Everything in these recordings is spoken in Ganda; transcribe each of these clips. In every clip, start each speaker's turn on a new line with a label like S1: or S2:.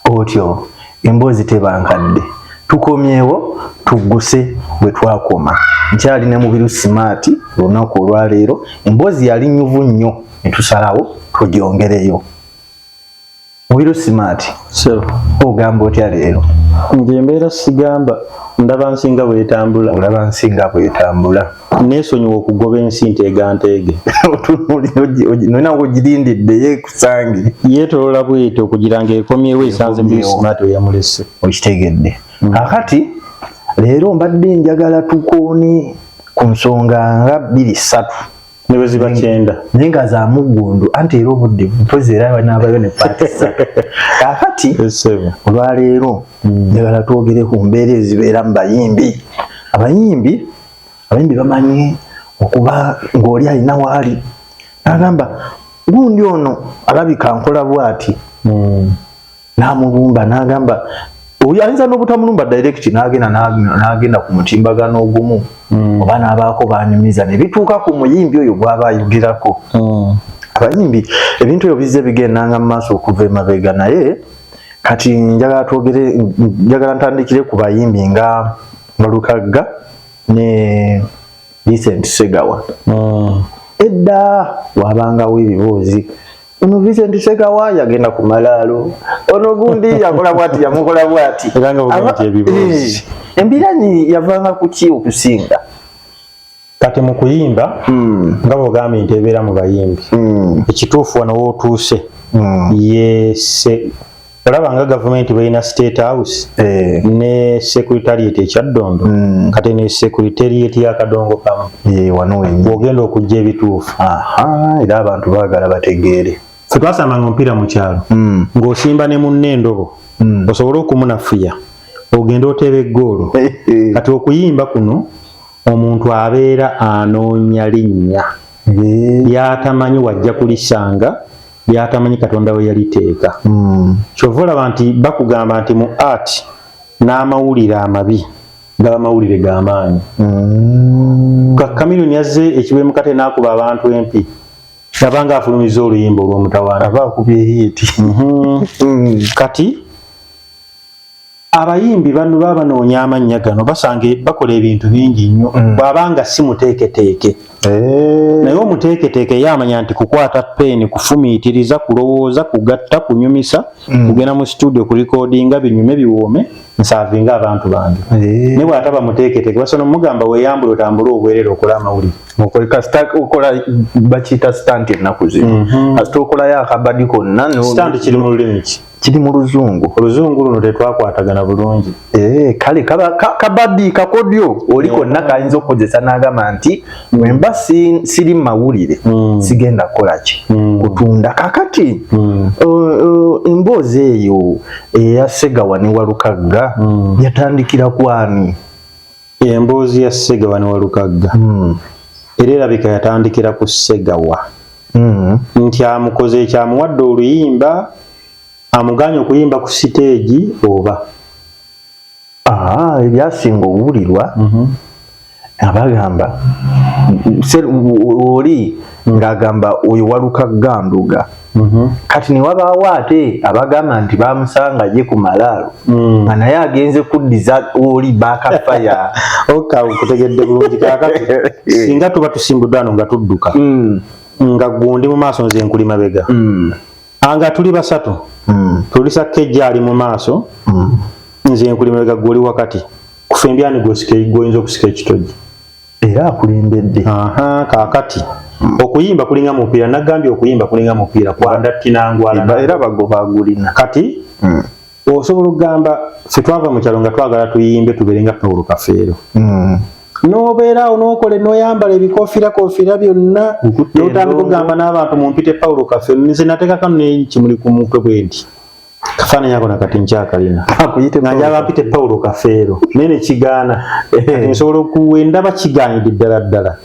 S1: Otyo emboozi teba nkadde. Tukomyewo tugguse bwe twakoma. Nkyali ne Mubiru Smart. Olunaku olwaleero emboozi yali nyuvu nnyo ne tusalawo tugyongereyo. Mubiru Smart.
S2: So,
S1: ogamba otya leero?
S2: Nze mbeera sigamba, ndaba nsinga bwetambula.
S1: Olaba nsinga bwetambula.
S2: Neesonyiwa okugoba ensi nteega nteege.
S1: Nolina wogirindidde yekusange.
S2: Yeetolola bwete okugira nga ekomyewo esanze Mubiru Smart weyamulese.
S1: Okitegedde. Kakati leero mbadde njagala tukoone ku nsonga nga bbiri ssatu.
S2: Ne bwe ziba 90.
S1: Naye nga za muggundu, anti era obudde mpozi era banaabayo ne part 3. Kakati olwaleero njagala twogere ku mbeera ezibeera mu bayimbi. Abayimbi bamanyi okuba ng'oli alina waali n'agamba gundi ono alabika nkola bw'ati, n'amulumba, n'agamba oyo ayinza n'obutamulumba direct, n'agenda ku mutimbagano ogumu oba n'abaako banyumiza ne bituuka ku muyimbi oyo gw'aba ayogerako. Abayimbi ebintu ebyo bizze bigendanga mu maaso okuva emabega, naye kati njagala twogere, njagala ntandikire ku bayimbi nga Walukagga ne Vincent Segawa. Edda wabangawo ebiboozi, ono Vincent Segawa yagenda ku malaalo, ono gundi yakola bwati, yamukola bwati.
S2: Era nga bwogamba nti ebiboozi.
S1: Embiranyi yavanga ku ki okusinga?
S2: Kati mu kuyimba, nga bwogambye nti ebeera mu bayimbi, ekituufu wano wootuuse yese olaba nga gavumenti balina State House ne secretariat ekyaddondo. Kati ne secretariat ya kadongo kamu.
S1: Wano wennyini.
S2: Bw'ogenda okujja ebituufu.
S1: Aha, era abantu baagala bategeere.
S2: Ffe twasambanga omupiira mu kyalo ng'osimba ne munne endobo osobole okumunafuya ogende oteeba eggoolo. Kati okuyimba kuno omuntu abeera anoonya linnya lyatamanyi wajja kulisanga, lyatamanyi Katonda we yaliteeka. Kyova olaba nti bakugamba nti mu art n'amawulire amabi gaba mawulire g'amaanyi. Chameleone yazze ekibwe mukate n'akuba abantu empi, abanga afulumiza oluyimba olw'omutawaana.
S1: Aba akubye hit.
S2: Kati abayimbi bano baba banoonya amannya gano, basanga bakola ebintu bingi nnyo bw'abanga si muteeketeeke. Naye omuteeketeeke ye amanya nti kukwata peeni, kufumiitiriza, kulowooza, kugatta, kunyumisa, kugenda mu studio kurecordinga, binyume biwoome, nservinga abantu bange. Naye bw'ataba muteeketeeke, basobola omugamba weeyambule otambule obwerere okole amawulire.
S1: Kasita okola, bakiyita stunt ennaku zino, kasita okolayo akabadi konna
S2: Stunt kiri mu lulimi ki?
S1: Kiri mu Luzungu.
S2: Oluzungu luno tetwakwatagana bulungi.
S1: Kale kaba kabadi kakodyo oli konna kayinza okukozesa n'agamba nti wemba siri mawulire sigenda kukola ki? Kutunda. Kakati emboozi eyo eya Segawa ne Walukagga yatandikira kwani?
S2: Emboozi ya Segawa ne Walukagga era erabika yatandikira ku Segawa nti amukoze ekyamuwadde oluyimba, amuganye okuyimba ku siteegi oba
S1: Ebyasinga owulirwa abagamba oli ng'agamba oyo Walukagga nduga. Kati ne wabaawo ate abagamba nti bamusanga ye ku malaalo nga naye agenze kuddiza oli bakafaya.
S2: Oka, nkutegedde bulungi. Kaakati singa tuba tusimbuddwa wano nga tudduka, nga gundi mu maaso, nze nkuli mabega, nga tuli basatu, tulisa kejja ali mu maaso, nze nkuli mabega, gwe oli wakati, kufa embyani gwoyinza okusika ekitogi?
S1: Era akulembedde.
S2: Aha, kaakati okuyimba kulinga mupiira. Nagambye okuyimba kulinga mupiira kwandattinangwala.
S1: Era bagoba agulina.
S2: Kati osobola okugamba ffe twava mu kyalo nga twagala tuyimbe tubeere nga Paulo Kafeero, n'obeera awo n'okola n'oyambala ebikofiira kofiira byonna,
S1: Okutte
S2: n'otandika
S1: endongo.
S2: Okugamba n'abantu mumpite Paulo Kafeero. Nze nateekako nekimuli ku mutwe bwe nti kafaananyi ako nakati nkyakalina.
S1: Akuyite
S2: nga njagala mpite Paulo Kafeero, naye nekigaana. Kati nsobola okuwendaba kigaanidde ddala ddala.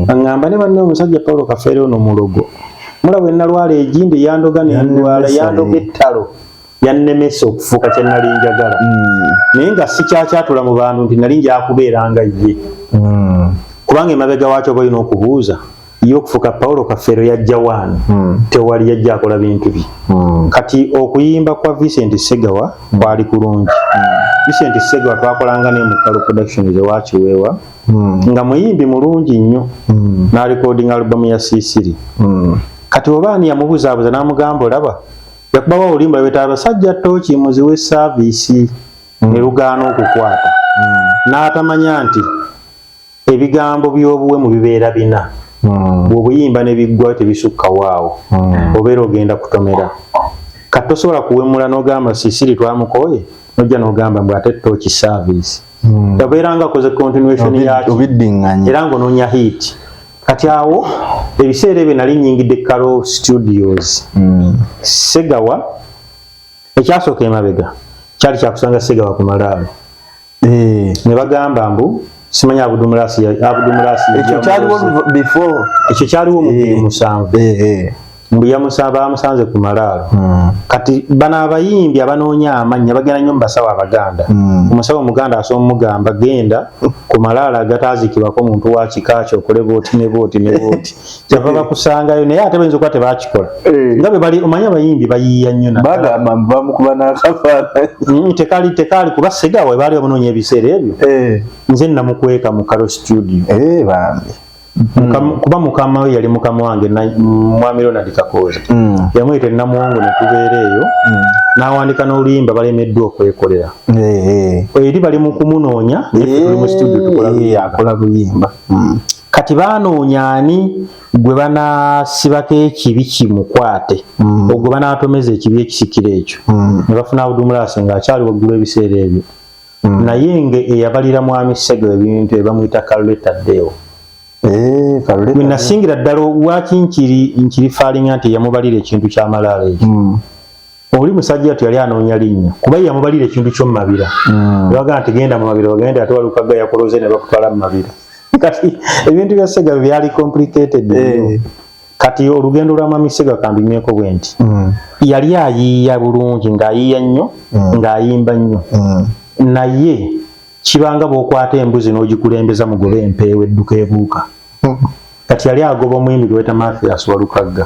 S2: Aŋŋamba ne banne omusajja Paulo Kafeero ono mulogo, mulaba enalwala egindi yandoga nendwala.
S1: Yannemesa,
S2: yandoga
S1: eh.
S2: Ettalo yannemesa okufuuka kye nali njagala, naye nga sikyakyatula mu bantu nti nali njakubeera nga ye, kubanga emabega waakyo oba olina okubuuza. Ye okufuuka Paulo Kafeero yajja waano, tewali yajja akola bintu bye. Kati okuyimba kwa Vincent Segawa kwali kulungi. Vincent Segawa twakolanga ne mu Kalo Productions ewa Kiweewa, nga muyimbi mulungi nnyo, n'arecordinga album ya Sisiri. Kati oba ani yamubuzaabuza n'amugamba, olaba yakubawo oluyimba lweta abasajja tooki muziwe service, ne lugaana okukwata, n'atamanya nti ebigambo by'obuwemu bibeera bina. Bw'obuyimba ne biggwayo tebisukka waawo, obeera ogenda kutomera. Kati tosobola kuwemula n'ogamba Sisiri twamukooye, nojja n'ogamba mbu ate tooki service. Obeera nga akoze continuation yaki.
S1: Obiddiŋŋanye.
S2: Era ng'onoonya hit. Kati awo ebiseera ebyo nali nyingidde Caro Studios. Segawa ekyasooka emabega kyali kyakusanga Segawa ku malaalo, ne bagamba mbu simanyi Abudumulasi. Abudumulasi
S1: Ekyo kyaliwo before.
S2: Ekyo kyaliwo mu 2007. Mbu yamusaba, bamusanze ku malaalo. Kati bano abayimbi abanoonya amannya bagenda nnyo mu basawo abaganda. Omusawo omuganda asobola omugamba, genda ku malaalo agataaziikibwako muntu wa kika kyo, okole booti ne booti ne booti, kyava bakusangayo. Naye ate bayinza okuba tebakikola nga bwe bali. Omanyi abayimbi bayiiya nnyo naddala.
S1: Bagamba mbu bamukuba n'akafaananyi.
S2: Tekali kuba Segawa baali bamunoonya ebiseera ebyo. Nze namukweka mu Caro Studio.
S1: Bambi.
S2: Kuba mukama we yali mukama wange, mwami Ronald Kakooza. Yamuyita Namuwongo ne tubeera eyo, n'awandika n'oluyimba balemeddwa okwekolera. Eri bali mu kumunoonya, naye ffe tuli mu studio tukola luyimba.
S1: Akola luyimba.
S2: Kati banoonya ani gwe banaasibako ekibi kimukwate, ogwe banaatomeza ekibi ekisikira ekyo, ne bafuna Abudumulasi ng'akyali waggulu ebiseera ebyo. Naye nge eyabalira mwami Sego ebintu ebamuyita Kaluleta Deo.
S1: Kaluleta.
S2: We nasingira ddala waki nkiri faalinga nti yamubalira ekintu ky'amalaalo ekyo. Oli musajja ati yali anoonya linnya, kuba ye yamubalira ekintu ky'omumabira. Bagaa nti genda mu mabira, bagende ate Walukagga yakoloze ne bakutwala mu mabira. Kati ebintu bya Sega byali complicated nnyo. Kati olugendo lwa mwami Sega kambinyweko bwe nti, yali ayiiya bulungi, ng'ayiiya nnyo, ng'ayimba nnyo, naye kibanga bw'okwata embuzi n'ogikulembeza mugobe empeewo edduka ebuuka. Kati yali agoba omuyimbi gwe bayita Mathias Walukagga,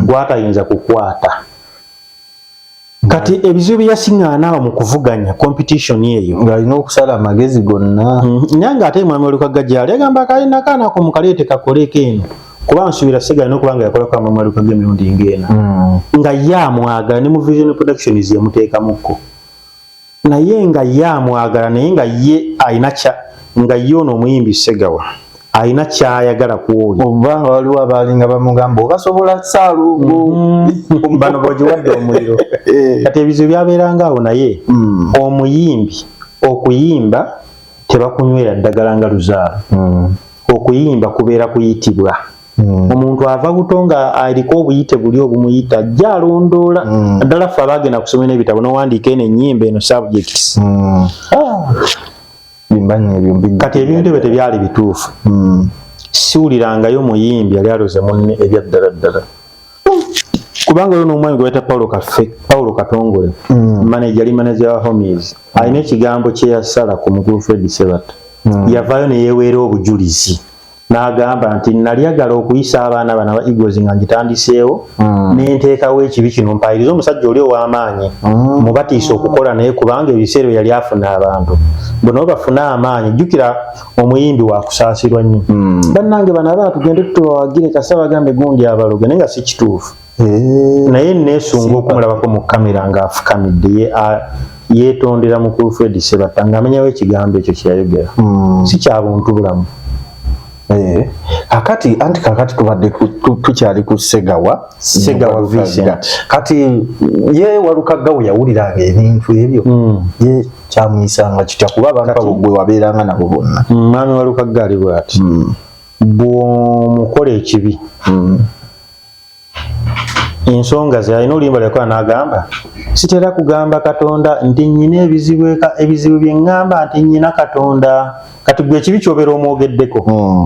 S2: gwatayinza kukwata. Kati ebizibu bye yasiŋŋaana awo mu kuvuganya competition eyo,
S1: ng'alina okusala amagezi gonna.
S2: Naye ng'ate mwami Walukagga gyali agamba akalina akaana ako mukaleete kakoleko eno, kuba nsuubira Sega alina okuba nga yakolako mwami Walukagga emirundi ng'ena, nga ye amwagala, ne mu Vision Productions yamuteekamukko, naye nga ye amwagala, naye nga ye alina kya nga ye ono omuyimbi Segawa alina kyayagala ku oli.
S1: Oba nga waliwo abaalinga bamugamba obasobola Saalongo.
S2: Bano bogiwadde omuliro. Kati ebizibu byabeeranga awo, naye omuyimbi okuyimba tebakunywera ddagala nga luzaalo. Okuyimba kubeera kuyitibwa. Omuntu ava buto nga aliko obuyite buli obumuyita, ajja alondoola. Naddala ffe abagenda kusoma n'ebitabo n'owandiika eno ennyimba eno subjects.
S1: Ah. Bimbanyi ebyo
S2: Kati ebintu ebyo tebyali bituufu. Siwulirangayo muyimbi yali aloze munne ebya ddala ddala, kubanga oyo n'omwami gwe bayita Paulo Kafe, Paulo Katongole, manager, yali manager wa Homies, alina ekigambo kye yasala ku mukulu Fred Sebatta. Yavaayo ne yeeweera obujulizi n'agamba nti nalyagala okuyisa abaana bano aba Eagles nga ngitandiseewo, nenteekawo ekibi kino mpayirize omusajja oli ow'amaanyi, mubatiisa okukola naye, kubanga ebiseera bye yali afuna abantu bono bafune amaanyi. Jjukira omuyimbi wakusaasirwa nnyo. Bannange bano abaana tugende tutubawagire, kasita bagambe gundi abaloge, naye nga si kituufu. Naye neesunga okumulabako mu kamera ng'afukamidde yeetondera mukulu Fred Sebatta ng'amenyawo ekigambo ekyo kye yayogera. Si kya buntu bulamu.
S1: Kakati anti kakati tubadde tukyali ku Segawa.
S2: Segawa
S1: Walukagga.
S2: Vincent.
S1: Kati ye Walukagga we yawuliranga ebintu ebyo, ye kyamuyisanga kitya? Kuba abantu abo gwe wabeeranga nabo bonna.
S2: Mwami Walukagga ali bw'ati, bw'omukola ekibi, ensonga ze alina oluyimba lyakola n'agamba, sitera kugamba Katonda nti nnyina ebizibu eka, ebizibu bye ŋŋamba nti nnyina Katonda. Kati gwe ekibi ky'obeera omwogeddeko,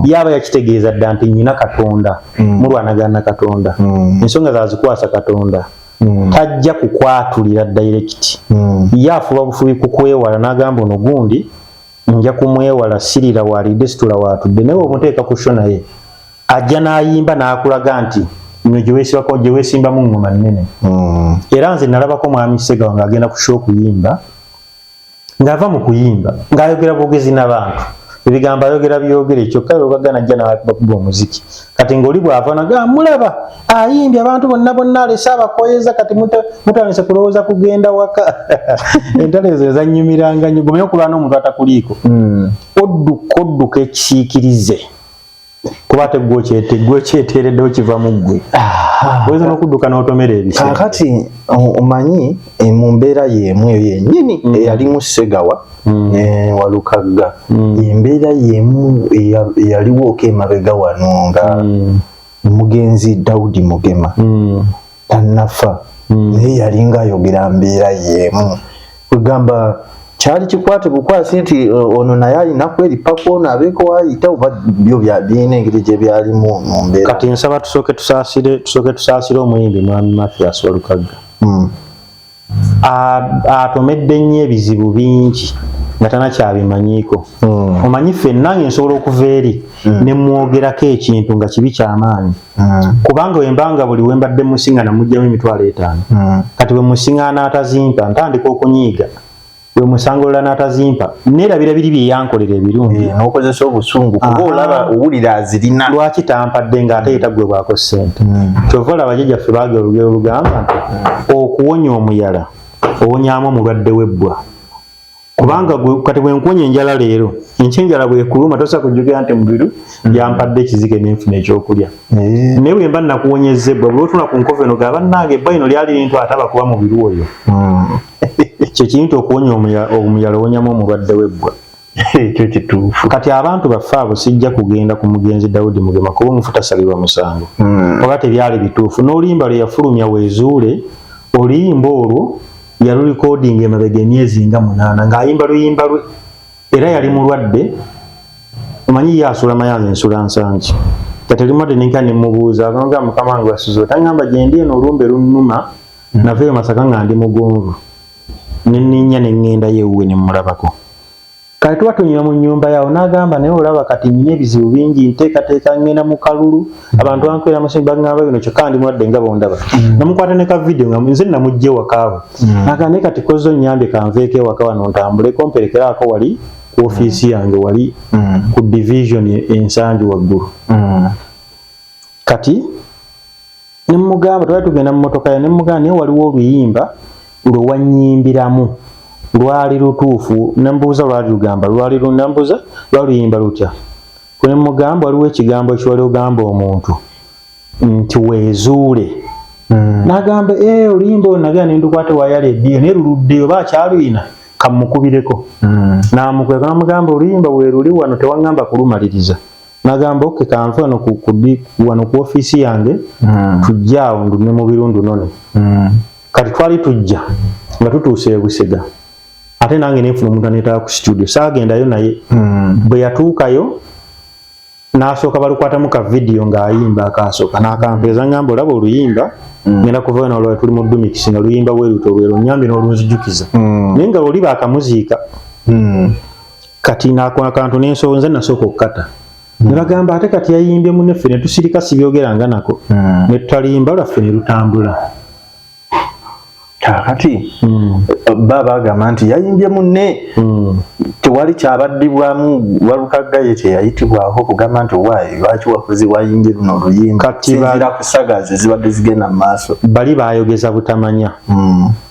S2: yaaba yakitegeeza dda nti nnyina Katonda, mulwanagana na Katonda, ensonga zazikwasa Katonda, tajja kukwatulira direct. Ye afuba bufubi kukwewala n'agamba ono gundi nja kumwewala, sirira waalidde, situla waatudde, naye omuteeka ku show naye. Ajja n'ayimba n'akulaga nti nno gye weesimbamu ngoma nnene. Era nze nalabako mwami Ssegawa ng'agenda ku show okuyimba, ng'ava mu kuyimba ng'ayogera bwogezi n'abantu, ebigambo ayogera byogere, kyokka Lukagga najja n'abakuba omuziki. Kati ng'oli bw'ava naga mulaba ayimbye abantu bonna bonna alese abakoyeza, kati mutandise kulowooza kugenda waka. Entalo ezo ezannyumiranga nnyo. Gumanye okulwana n'omuntu atakuliiko, odduka odduka ekisiikirize, kuba ate gwe okyeteereddewo kiva mu ggwe, oyinza n'okudduka n'otomera ebisenge.
S1: Kaakati omanyi mu mbeera y'emu eyo yennyini eyalimu Ssegawa ne Walukagga, embeera y'emu eyaliwooko emabega wano nga omugenzi Daudi Mugema tannafa, naye yalinga ayogera mbeera y'emu. Kwegamba kyali kikwate bukwasi nti ono naye alina kweripa kwona abeeko waayita, oba byo birina engeri gye byalimu mu mbeera.
S2: Kati nsaba tusooke tusaasire omuyimbi mwami Mathias Walukagga. Atomedde nnyo ebizibu bingi nga tanakyabimanyiiko. Omanyi ffenna nange nsobola okuva eri ne mwogerako ekintu nga kibi kyamaanyi, kubanga wembanga buli wembadde musiŋŋana mugjamu 50,000. Kati bwe musiŋŋana atazimpa, ntandika okunyiiga. Bwe musanga olala n'atazimpa, neerabira biri bye yankolera ebirungi.
S1: Eh, n'okozesa obusungu kuba olaba owulira azirina.
S2: Lwaki tampadde ng'ate yetaggwebwako ssente? Kyova olaba jjajjaffe baagala olugero olugamba nti okuwonya omuyala owonyamu omulwadde w'ebbwa, kubanga kati bwe nkuwonya enjala leero, enkya enjala bwekuluma tosobola kujjukira nti mubiru yampadde ekizike nenfuna ekyokulya. Naye bwe mba nakuwonyezza ebbwa, buli otuna ku nkovu eno gaba nange ebbwa lino lyali lintu ataba kuba mubiru oyo. Kyekiri nti okuwonya omuyala owonyamu omulwadde w'ebbwa.
S1: Ekyo kituufu.
S2: Kati abantu baffe abo, sijja kugenda ku mugenzi Dawudi Mugema kuba omufu tasalirwa musango, oba tebyali bituufu. N'oluyimba lwe yafulumya weezuule, oluyimba olwo yalulikodinga emabega emyezi nga 8 ng'ayimba luyimba lwe, era yali mulwadde. Omanyi ye asula Mayanzi, nsula Nsangi. Kati oli mulwadde, nenka nemubuuza nga mukama wange wasuze, otangamba gyendi eno olumbe lunnuma. Navaeyo Masaka nga ndi mugonvu, neninnya neŋŋendayo ewuwe nemulabako. Kale tuba tunywa mu nnyumba yawo, n'agamba naye olaba kati nyina ebizibu bingi, nteekateeka ngenda mu kalulu, abantu bankwera musimbi, baŋŋamba bino, kyokka ndi mulwadde nga bondaba. Namukwata ne ka vidiyo nga nze namugja ewakaawe. Nagamba naye kati kozo nnyambye kanveeko ewaka wano ntambuleko mperekeraako wali ku ofiisi yange wali ku division Ensangi waggulu. Kati nemugamba twali tugenda mu motoka ye, nemugamba naye waliwo oluyimba lwe wannyimbiramu lwali lutuufu? Nembuuza lwali lugamba lwali nambuuza lwali luyimba lutya? Nemugamba waliwo ekigambo ekiwali ogamba omuntu nti weezuule. N'agamba ee oluyimba olwo nagenda nendukwate wayala eddiyo naye luluddeyo oba akyaluyina kamukubireko. Namukweka namugamba oluyimba weeruli wano, tewaŋŋamba kulumaliriza. Nagamba okay, kanve wano wano ku ofiisi yange, tujje awo ndune mu birundu none. Kati twali tujja nga tutuuse e Busega, ate nange nenfuna omuntu aneetaaga ku studio, saagendayo naye. Bwe yatuukayo n'asooka balukwatamu ka vidiyo ng'ayimba akasooka n'akampeeza, ngamba olaba oluyimba ngenda kuva wano olwa tuli mu Dumix nga luyimba bwe luto lwero, nyambye n'olunzijukiza. Naye nga lwoli baakamuziika. Kati nako akantu nenso nze nasooka okukata, ne bagamba ate kati yayimbye munneffe, ne tusirika, sibyogeranga nako. Ne tutalimba lwaffe ne lutambula.
S1: Kaakati ba bagamba nti yayimbye munne, tewali kyabaddibwamu. Walukagga ye kyeyayitibwako okugamba nti owaayi lwaki wakoze wayimbye luno oluyimba?
S2: Kati
S1: sinziira ku sagazi ezibadde zigenda mu maaso.
S2: Bali bayogeza butamanya,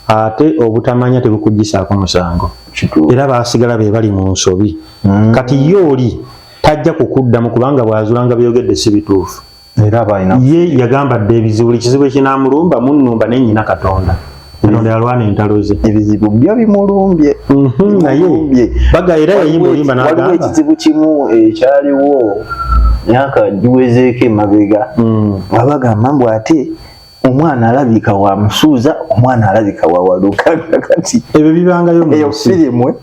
S2: ate obutamanya tebukugisaako musango. Era basigala be bali mu nsobi. Kati ye oli tajja kukuddamu kubanga bw'azulanga byogedde si bituufu.
S1: Era balina
S2: ye yagamba dde ebizibu, buli kizibu ekinaamulumba munnumba, naye nyina Katonda, Katonda yalwana entalo ze.
S1: Ebizibu byo bimulumbye.
S2: Naye
S1: Bimulumbye.
S2: baga era yayimba oluyimba
S1: Waliwo
S2: n'agamba
S1: ekizibu kimu ekyaliwo myaka giwezeeko emabega, nga bagamba mbu ate omwana alabika wa Musuuza, omwana alabika wa Walukagga. Kati
S2: ebyo bibangayo mu
S1: eyo
S2: nsi.
S1: firimu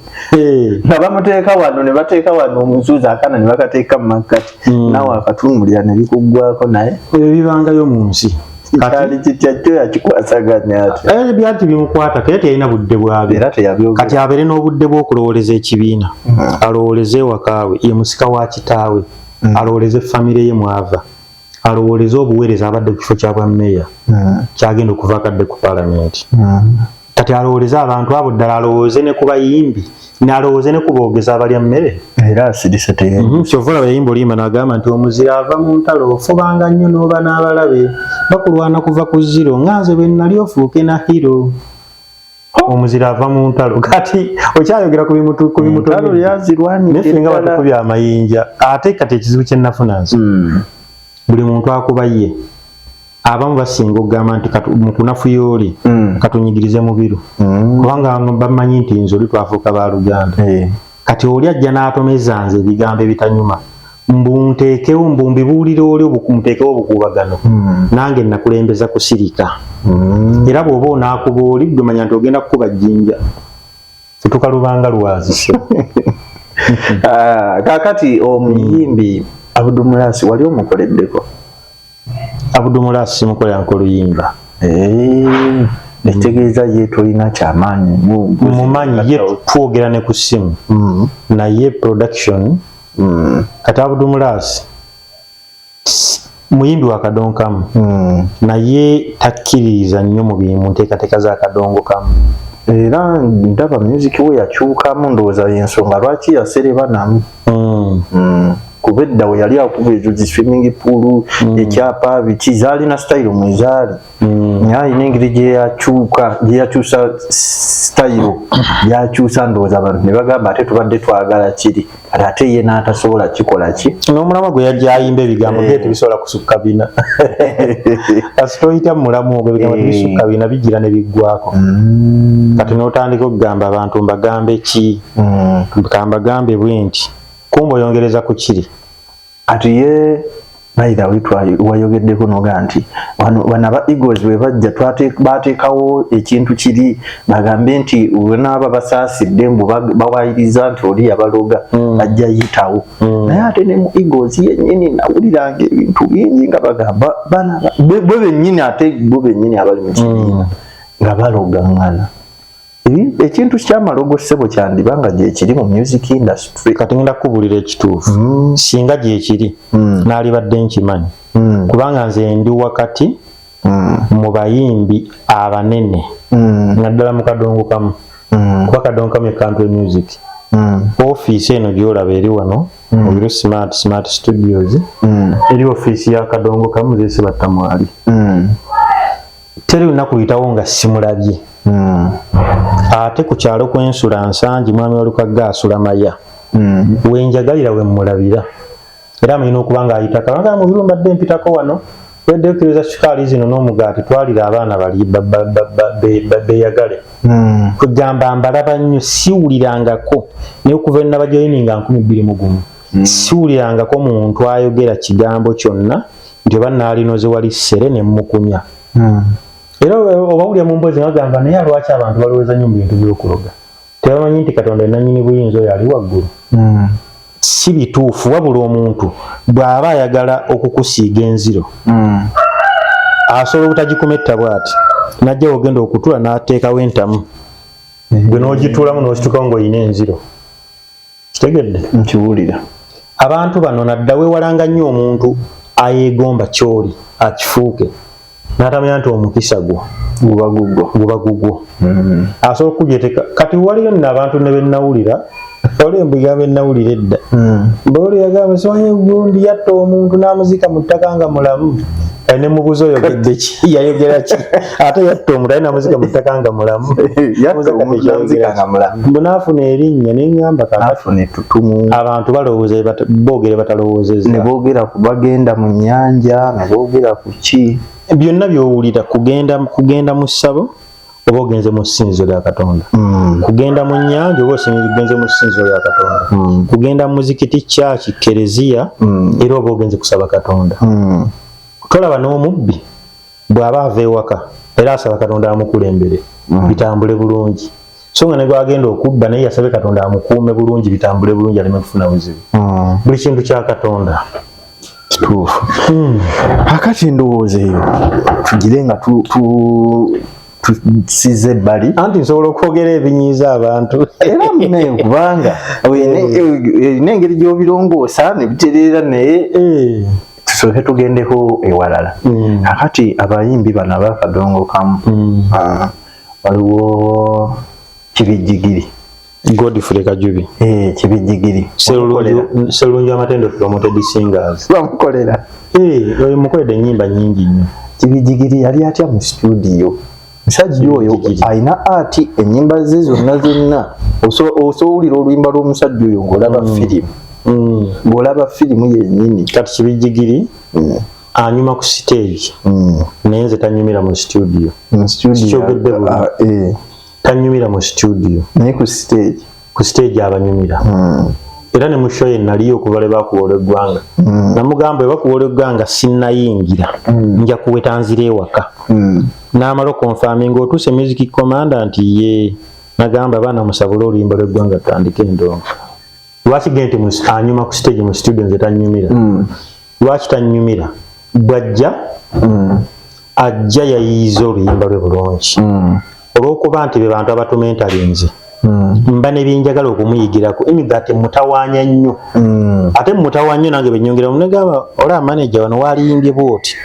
S1: nga bamuteeka wano ne bateeka wano Omusuuza, akaana ne bakateeka mu makkati, naawe akatunulira ne bikuggwako naye.
S2: Ebyo bibangayo mu nsi. Kati
S1: Kyali kitya kyo yakikwasaganya atya?
S2: Byali tebimukwata, era teyalina budde bwabyo.
S1: Era teyabyogera.
S2: Kati abeere n'obudde bw'okulowooleza ekibiina, alowooleze ewakaawe, ye musika wa kitaawe, alowooleze famire ye mwava. Alowooleze obuweereza abadde ku kifo kya bwammeeya, kyagenda okuva akadde ku paalamenti. Kati alowooleze abantu abo ddala, alowooze ne ku bayimbi, n'alowooze ne ku boogezi abalya mmere.
S1: Era asirise teye.
S2: Kyova olaba yayimba oluyimba n'agamba nti omuzira ava mu ntalo, ofubanga nnyo n'oba n'abalabe bakulwana kuva ku zero, nga nze bwe nali ofuuke na hero. Omuzira ava mu ntalo. Kati okyayogera ku
S1: Entalo
S2: bimuto
S1: yazirwanidde
S2: naye ffe nga
S1: ddala.
S2: batukubye amayinja. Ate kati ekizibu kye nafuna nze, buli muntu akuba ye, abamu basinga okugamba nti mu kunafuya oli, katunyigirize Mubiru, kubanga bamanyi nti nze oli twafuuka baluganda. Kati oli ajja n'atomeza nze ebigambo ebitanyuma, mbu nteekewo, mbu mbibuulire oli, muteekewo obukuubagano. Nange nakulembeza kusirika. Era bw'oba onaakuba oli, gwe manya nti ogenda kukuba jjinja, fetukalubanga lwazise.
S1: Ah, kaakati omuyimbi Abdumulasi wali omukoleddeko?
S2: Abdumulasi simukolera nkoluyimba.
S1: Eh, ekitegeeza ye tolina kyamaanyi
S2: Mumanyi ye, twogera ne ku ssimu, naye production. Kati Abdumulasi muyimbi wa kadonkamu, naye takkiririza nnyo mu nteekateeka za kadongo kamu.
S1: Era ndaba music we yakyukamu, ndowooza yensonga lwaki yasereba namu. Kuba edda we yali akuba ezo zi swimming pool, ekyapa, biki, zaalina style mwezaali, naye alina engeri gyeyakyuka, gyeyakyusa style, yakyusa, ndowooza abantu ne bagamba ate tubadde twagala kiri, ate ate ye n'atasobola kikola ki.
S2: N'omulamwa gwe yajja ayimba, ebigambo bye tebisobola kusukka bina. Kasita oyita mu mulamwa ogwo, ebigambo tebisukka bina, bigira ne biggwako. Kati n'otandika okugamba abantu, mbagambe ki? Kambagambe bwe nti, kumba oyongereza ku kiri.
S1: Kati ye by the way wayogeddeko noga nti wano aba Eagles bwe bajja bateekawo ekintu kiri, bagambe nti wenaaba basaasidde, mbu bawayiriza nti oli yabaloga, bajja yitawo. Naye ate ne mu Eagles yennyini nawuliranga ebintu bingi nga bagamba bana bo bennyini, ate bo bennyini abali mu kibiina nga balogaŋŋana. Ekintu kyamalogo, ssebo, kyandiba nga gyekiri mu music industry?
S2: Kati ngenda kukubulira ekituufu. Singa gyekiri, naalibadde nkimanyi, kubanga nze ndi wakati mu bayimbi abanene, naddala mu kadongo kamu, kuba kadongo kamu ye country music. Ofiisi eno gyolaba eri wano, Mubiru Smart Studios, eri ofiisi ya kadongo kamu zesibattamwali. Teri lunaku luyitawo nga simulabye. Ate ku kyalo kwensula Nsangi, mwami Walukagga asula Maya. Wenjagalira wemmulabira, era amanyina okuba nga ayita kabanga, "Mubiru, mbadde mpitako wano, wedde okkiriza sukaali zino n'omugaati, twalira abaana bali beyagale." Kugamba mbalaba nnyo, siwulirangako, naye okuva enabajoyininga 2001, siwulirangako muntu ayogera kigambo kyonna nti oba naalinoze wali ssere ne mmukunya. Era obawulira mu mboozi nga bagamba, naye lwaki abantu balowooza nnyo mu bintu by'okuloga? Tebamanyi nti Katonda nannyini buyinza, oyo ali waggulu. Si bituufu, wabula omuntu bw'aba ayagala okukusiiga enziro, asobola obutagikumetta bw'ati, najja ogenda okutula n'ateekawo entamu, gwe n'ogituulamu n'ositukawo ng'olina enziro. Kitegedde?
S1: Nkiwulira.
S2: Abantu bano nadda weewalanga nnyo omuntu ayeegomba ky'oli akifuuke, n'atamanya nti omukisa gwo
S1: guba gugwo.
S2: Guba gugwo. Asobola okugyeteka. Kati waliyo nno abantu ne bennawulira, waliwo embigambo ennawulira edda. Mbaoli yagamba simanyi gundi yatta omuntu n'amuziika mu ttaka nga mulamu. Kale ne mubuuza, oyogedde ki? Yayogera ki? Ate yatta omuntu aye namuziika mu ttaka nga mulamu.
S1: Yatta omuntu n'amuziika nga mulamu.
S2: Mbu n'afuna erinnya. Ne ŋŋamba kakati
S1: afuna ettutumu.
S2: Abantu balowooza boogere batalowoozezza.
S1: Ne boogera ku bagenda mu nnyanja, ne boogera ku ki.
S2: Byonna by'owulira, kugenda mu ssabo oba ogenze mu ssinzizo lya Katonda, kugenda mu nnyanja oba ogenze mu ssinzizo lya Katonda, kugenda mu muzikiti, kyaki, kereziya, era oba ogenze kusaba Katonda. Tolaba n'omubbi bw'aba ava ewaka era asaba Katonda amukulembere, bitambule bulungi, so nga ne gwagenda okubba naye yasabe Katonda amukuume bulungi, bitambule bulungi, aleme kufuna buzibu. Buli kintu kya Katonda.
S1: Kituufu. Akati ndowooza eyo tugire nga tusize ebbali.
S2: Anti nsobola okwogera ebinyiiza abantu.
S1: Era mune, kubanga erina engeri gy'obirongoosa ne bitereera, naye Tusooke tugendeko ewalala. Kakati abayimbi bano abakadongo kamu, waliwo Kibijjigiri.
S2: Godfrey Kajubi.
S1: Eh, Kibijjigiri.
S2: Serulungi Amatendo Promoted Singers.
S1: Bamukolera.
S2: Eh, oyo mukoledde ennyimba nnyingi nnyo.
S1: Kibijjigiri yali atya mu studio? Musajja oyo alina ati ennyimba ze zonna zonna osowulira oluyimba lw'omusajja oyo ng'olaba firimu. Ng'olaba firimu yennyini.
S2: Kati Kibijjigiri anyuma ku stage. Naye nze tanyumira mu studio.
S1: Mu studio.
S2: Sikyogedde bulungi. Tanyumira mu studio.
S1: Naye ku stage.
S2: Ku stage abanyumira. Era ne mu show ye naliyo okuva lwe bakuba olw'eggwanga. Namugamba bwe bakuba olw'eggwanga sinnayingira. Nja kuweta nzira ewaka. N'amala okonfaminga otuuse music commander nti ye nagamba abaana musabule oluyimba lw'eggwanga tutandike endongo. Lwaki gente anyuma ku stage mu studio nze tanyumira? Lwaki tanyumira? Bw'ajja ajja yayiiza oluyimba lwe bulungi. Olw'okuba nti be bantu abatumentalinze. Mba ne byenjagala okumuyigirako imigati mutawaanya nnyo. Ate mutawaanya nnyo nange bennyongera munegamba olaba manager wano waliyimbye bw'oti.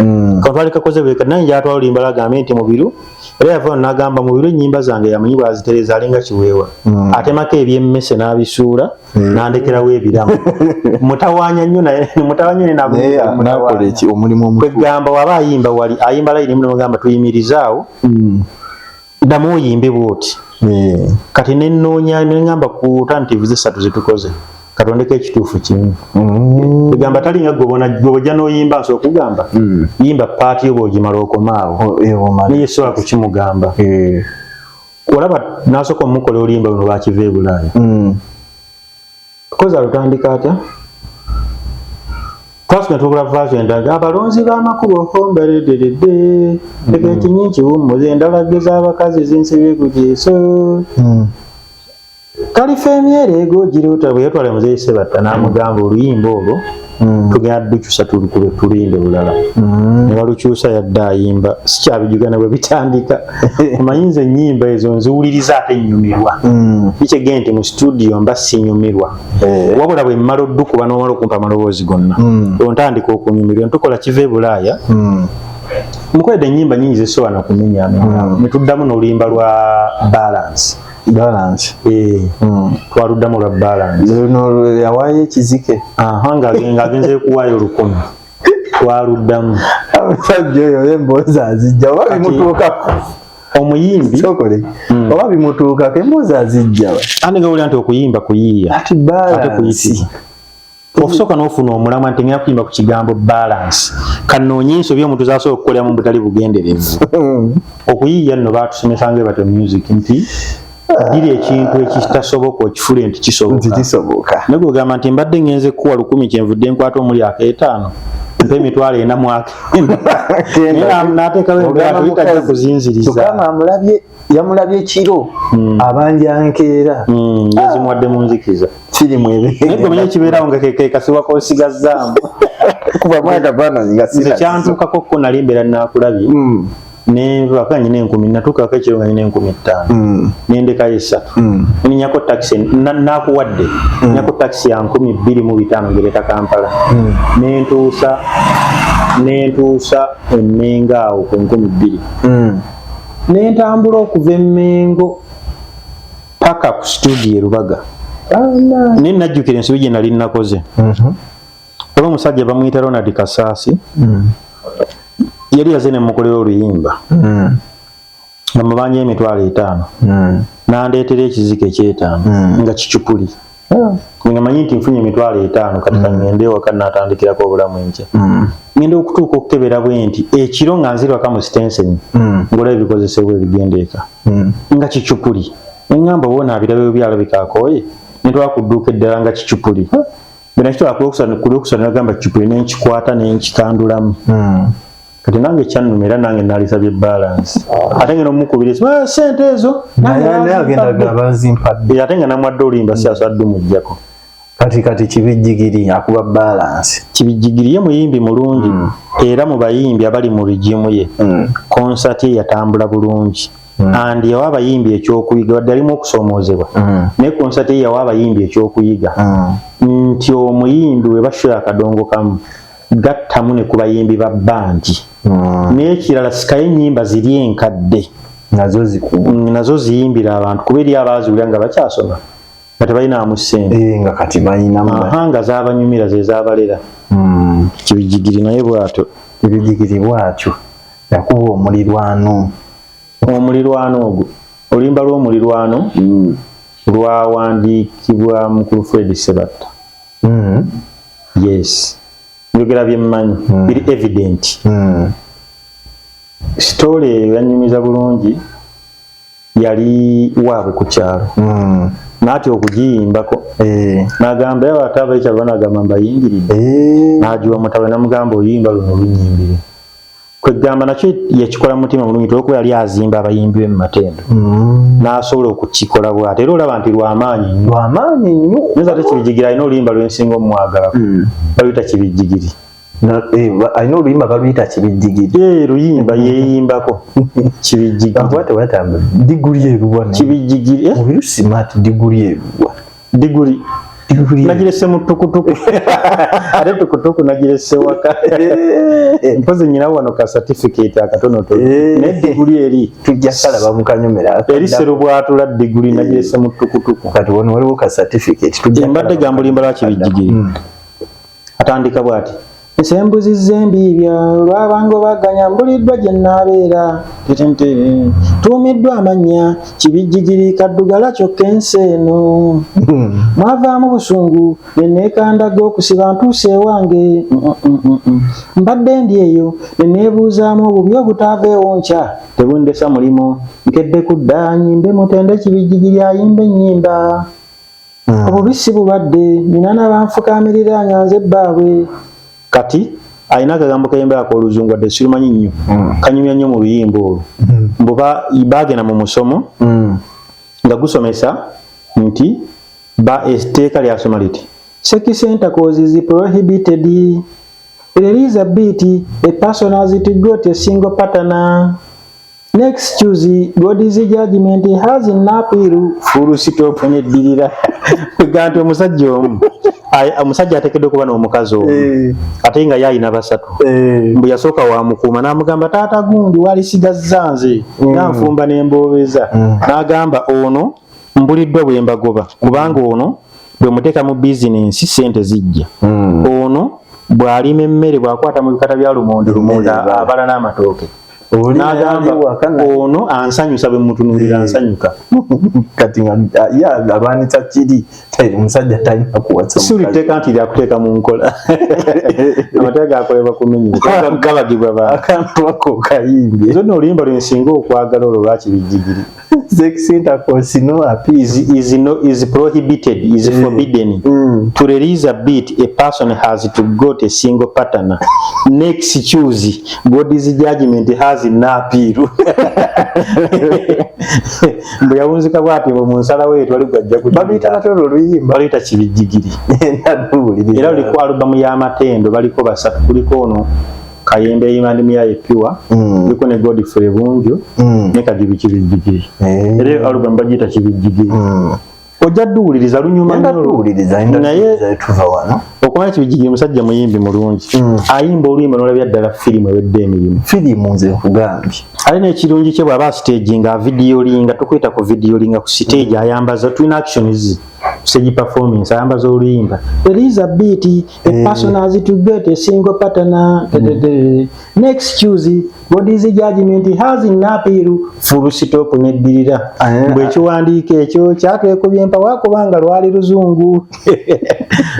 S2: Katwali kakoze bwe nange njatwala oluyimba lwagambe nti Mubiru era yava wano n'agamba Mubiru ennyimba zange yamanyi bw'azitereeza alinga kiweewa. Atemako eby'emmese n'abisuula n'andekerawo ebiramu. Mutawaanya nnyo naye mutawaanya nnyo
S1: nakola eki omulimu omutuufu.
S2: Kwegamba waba ayimba wali ayimba layini emu n'omugamba tuyimirizaawo. Ddamu oyimbe bw'oti. Kati ne nnoonya ne ŋŋamba ku alternatives esatu ze tukoze katondeko ekituufu kimu. Egamba talinga gwe bw'ojja n'oyimba nsobola okugamba yimba paati yo bw'ogimala okomaawo. Naye sobola kukimugamba. Olaba n'asooka omukola oluyimba luno lwakiva e Bulaaya. Kozi alutandika atya? Twasoma tugula version endala abalonzi b'amakubo homberedderedde leka ekinyi kiwummuze endalagge z'abakazi zinsibye ku kiso. Kalifa emyere egogiruta bwe yatwala muzeeyi Sebatta n'amugamba oluyimba olwo tugenda dukyusa tulukube tuluyimbe bulala. Ne balukyusa yadde ayimba sikyabijugana bwe bitandika. Omanyi nze ennyimba ezo nziwuliriza ate nnyumirwa. Bikyegende nti mu studio mba sinyumirwa. Wabula bwe mmala oddukuba n'omala okumpa amaloboozi gonna ontandika okunyumirwa ntukola kiva e Bulaaya. Mukoledde ennyimba nnyingi zesobola na kumenya ne tuddamu n'oluyimba lwa balance.
S1: Balance.
S2: Twaluddamu lwa balance.
S1: Luno yawaayo ekizike.
S2: Aha, ng'agenze kuwaayo 1000. Twaluddamu.
S1: Omusajja oyo emboozi azijja oba bimutuukako.
S2: Omuyimbi.
S1: Sokole. Oba bimutuukako emboozi azijja.
S2: Ate nga wulira nti okuyimba kuyiiya.
S1: Ati balance.
S2: Ate kuyitibwa. Okusooka n'ofuna omulamwa nti ngenda kuyimba ku kigambo balance. Kanoonye ensobi omuntu z'asobola okukoleramu mu butali bugenderevu. Okuyiiya nno baatusomesanga batyo music nti diri ekintu ekitasoboka okifule nti kisoboka.
S1: Nti kisoboka.
S2: Naye gw'ogamba nti mbadde ngenze kuwa 1000 kyenvudde nkwata omuli ak'etaano mpa 400. Naye n'ateekawo embeera tuyita kuzinziriza.
S1: Kyokka amulabye yamulabye kiro abanja nkeera.
S2: Yazimuwadde mu nzikiza.
S1: Firimu ebe.
S2: Naye gwe omanyi ekibeerawo nga ke kasiwa k'osigazzaamu.
S1: Kuba mwaka bana nga
S2: sina. Nze kyantuukako ko nali mbeera naakulabye. Nenvaka nyina 1000 natuukako ekiro nga nyina 5000. Nendekayo 3. Nninyako takisi naakuwadde. Nninyako takisi ya 2500 ngereta Kampala. Nentuusa Emmengo awo ku 2000. Nentambula okuva Emmengo paka ku studio e Lubaga. Naye najjukira ensobi gye nali nnakoze. Oba omusajja bamuyita Ronald Kasaasi. Yali yaze ne mukolera oluyimba. Nga mubanja 50,000. N'andeetera ekizike eky'etaano nga kicupuli. Nga manyi nti nfunye 50,000 kati kangende ewaka n'atandikirako obulamu enkya. Ngenda okutuuka okukebera bwe nti ekiro nga nzirwaka mu sitenseni ng'olaba ebikozesebwa ebigenda eka. Nga kicupuli. Ngamba wona abirabe byalabika akooye ne twala ku dduuka eddala nga kicupuli. Bwe nakitwala ku lwokusatu nagamba kicupuli ne nkikwata ne nkikandulamu. Kati nange kyannuma era nange naalisabye balance. Ate ngenda omukubira esimu, ssente ezo
S1: naye agenda agamba nzimpadde.
S2: Ate nga namwadde oluyimba si asadde muggyako.
S1: Kati Kibijjigiri akuba balance.
S2: Kibijjigiri ye muyimbi mulungi era mu bayimbi abali mu rigimu ye. Concert ye yatambula bulungi. And yawa abayimbi ekyokuyiga wadde alimu okusoomoozebwa. Naye concert ye yawa abayimbi ekyokuyiga. Nti omuyimbi we bashoya akadongo kamu. Gattamu ne ku bayimbi ba bandi. N'ekirala, sikayo ennyimba ziri enkadde.
S1: Nazo zikuba.
S2: Nazo ziyimbira abantu, kuba eri abaaziwulira nga bakyasoma nga tebalinamu ssente.
S1: Eh, nga kati balinamu.
S2: Aha, nga zaabanyumira, ze zaabalera. Kibijigiri naye bw'atyo.
S1: Ebijigiri bwatyo yakuba omulirwano.
S2: Omulirwano ogwo, oluyimba lw'omulirwano lwawandiikibwa mukulu Fred Sebatta. Yes, njogera byemmanyi, biri evident. Story eyo yanyumiza bulungi, yali waabwe ku kyalo. Naatya okugiyimbako. N'agamba yaba ate abekyalo banagamba mbayingiridde. N'agiwa mutabani, namugamba, "Oluyimba luno lunyimbire." Kwegamba nakyo yakikola mu mutima mulungi, olwokuba yali azimba abayimbi be mu matendo. N'asobola okukikola bw'ate, era olaba nti lwamaanyi nnyo.
S1: Lwamaanyi nnyo.
S2: Naye ate Kibijigiri alina oluyimba lwensinga omwagalako, baluyita Kibijigiri.
S1: Alina oluyimba baluyita Kibijigiri?
S2: Eh, luyimba yeeyimbako Kibijigiri.
S1: Akuba tebatamba diguli eruwa naye?
S2: Kibijigiri, eh?
S1: Mubiru Smart, diguli eruwa?
S2: Diguli
S1: Diguli
S2: nagirese mu tukutuku, ate tukutuku nagirese waka. Mpozi nyina wano ka certificate akatonotono. Naye diguli eri
S1: Tujja kalaba mukanyomera.
S2: Eri serubwatula, diguli nagirese mu tukutuku.
S1: Kati wano waliwo ka certificate, tujja
S2: Mbadde
S1: kalaba.
S2: gamba oluyimba lwa Kibijigiri. Atandika bw'ati: "Ensembuzi embiibya olwabanga obaganya, mbuliddwa gye nnaabeera, tetentere, tuumiddwa amannya Kibijjigiri kaddugala, kyokka ensi eno mwavaamu busungu ne neekandaga okusiba ntuuse ewange. Mbadde ndi eyo ne neebuuzaamu obubi obutaaveewo nkya tebundesa mulimu, nkedde kudda nyimbe mutende Kibijjigiri ayimba ennyimba. Obubi si bulwadde, nina n'abanfukaamirira nga nze bbaabwe." Kati alina akagambo kayimba akoluzungu, wadde sirumanyi nnyo, kanyumya nnyo mu luyimba olwo. Mbu bagenda mu musomo nga gusomesa nti ba etteeka lyasoma liti, "Sex intercourse is prohibited. There is a bit a person has to got a single partner. Next choose God's judgment has no appeal." Full stop, neddirira ga nti omusajja omu, omusajja ateekeddwa okuba n'omukazi omu, ate nga ye alina basatu. Mbu yasooka wamukuuma n'amugamba, "Taata gundi walisigazza nze nga nfumba n'emboobeza." N'agamba, "Ono mbuliddwa bwe mbagoba, kubanga ono bwe muteeka mu bizinensi sente zijja. Ono bw'alima emmere, bw'akwata mu bikata bya lumonde, lumonde
S1: Emmere ebala.
S2: abala n'amatooke."
S1: Oli
S2: N'agamba,
S1: ali waka
S2: "Ono ansanyusa, bwe mutunuulira nsanyuka."
S1: Kati nga ye alwanisa kiri, omusajja talina kuwasa
S2: Si
S1: mukazi.
S2: Liteeka nti lyakuteeka mu nkola, amateeka gakolebwa kumenyi, gabagibwa ba
S1: Akantu ako kayimbye.
S2: Zonna oluyimba lwensinga okwagala olwo lwakibijjigiri.
S1: "Sex intercourse no appeal."
S2: Is, no, is prohibited, is forbidden. "To release a bit, a person has to got a single partner. Next choose God's judgment has no appeal." Mbu yawunzika bw'ati, mbu mu nsalawo ye twali gwajja.
S1: Baluyita batya olwo oluyimba?
S2: Baluyita Kibijjigiri.
S1: Naduwuliriza.
S2: Era luliko alubamu y'amatendo, baliko basatu: kuliko ono Kayembe eyimba ndi muyaye pure, kuliko ne Godfrey Bunju ne Kajubi Kibijjigiri. Era alubamu bagiyita Kibijjigiri. Ojja dduwuliriza, lunyuma
S1: Ngenda
S2: nnyo.
S1: tuwuliriza, ngenda
S2: Naye
S1: tuwuliriza tuva wano.
S2: Okumanya Kibijjigiri musajja muyimbi mulungi, ayimba oluyimba n'olabya ddala firimu ewedde emirimu.
S1: Firimu, nze nkugambye.
S2: Ate n'ekirungi kye, bw'aba stage nga videolinga, tukwita ku videolinga ku stage, ayambaza, tulina actions, stage performance, ayambaza oluyimba, "There is a beat a person has to get a single partner. Next choose God's judgment has no appeal." Full stop, neddirira. Mbwe ekiwandiiko ekyo kyatwekubye empawa kubanga lwali luzungu.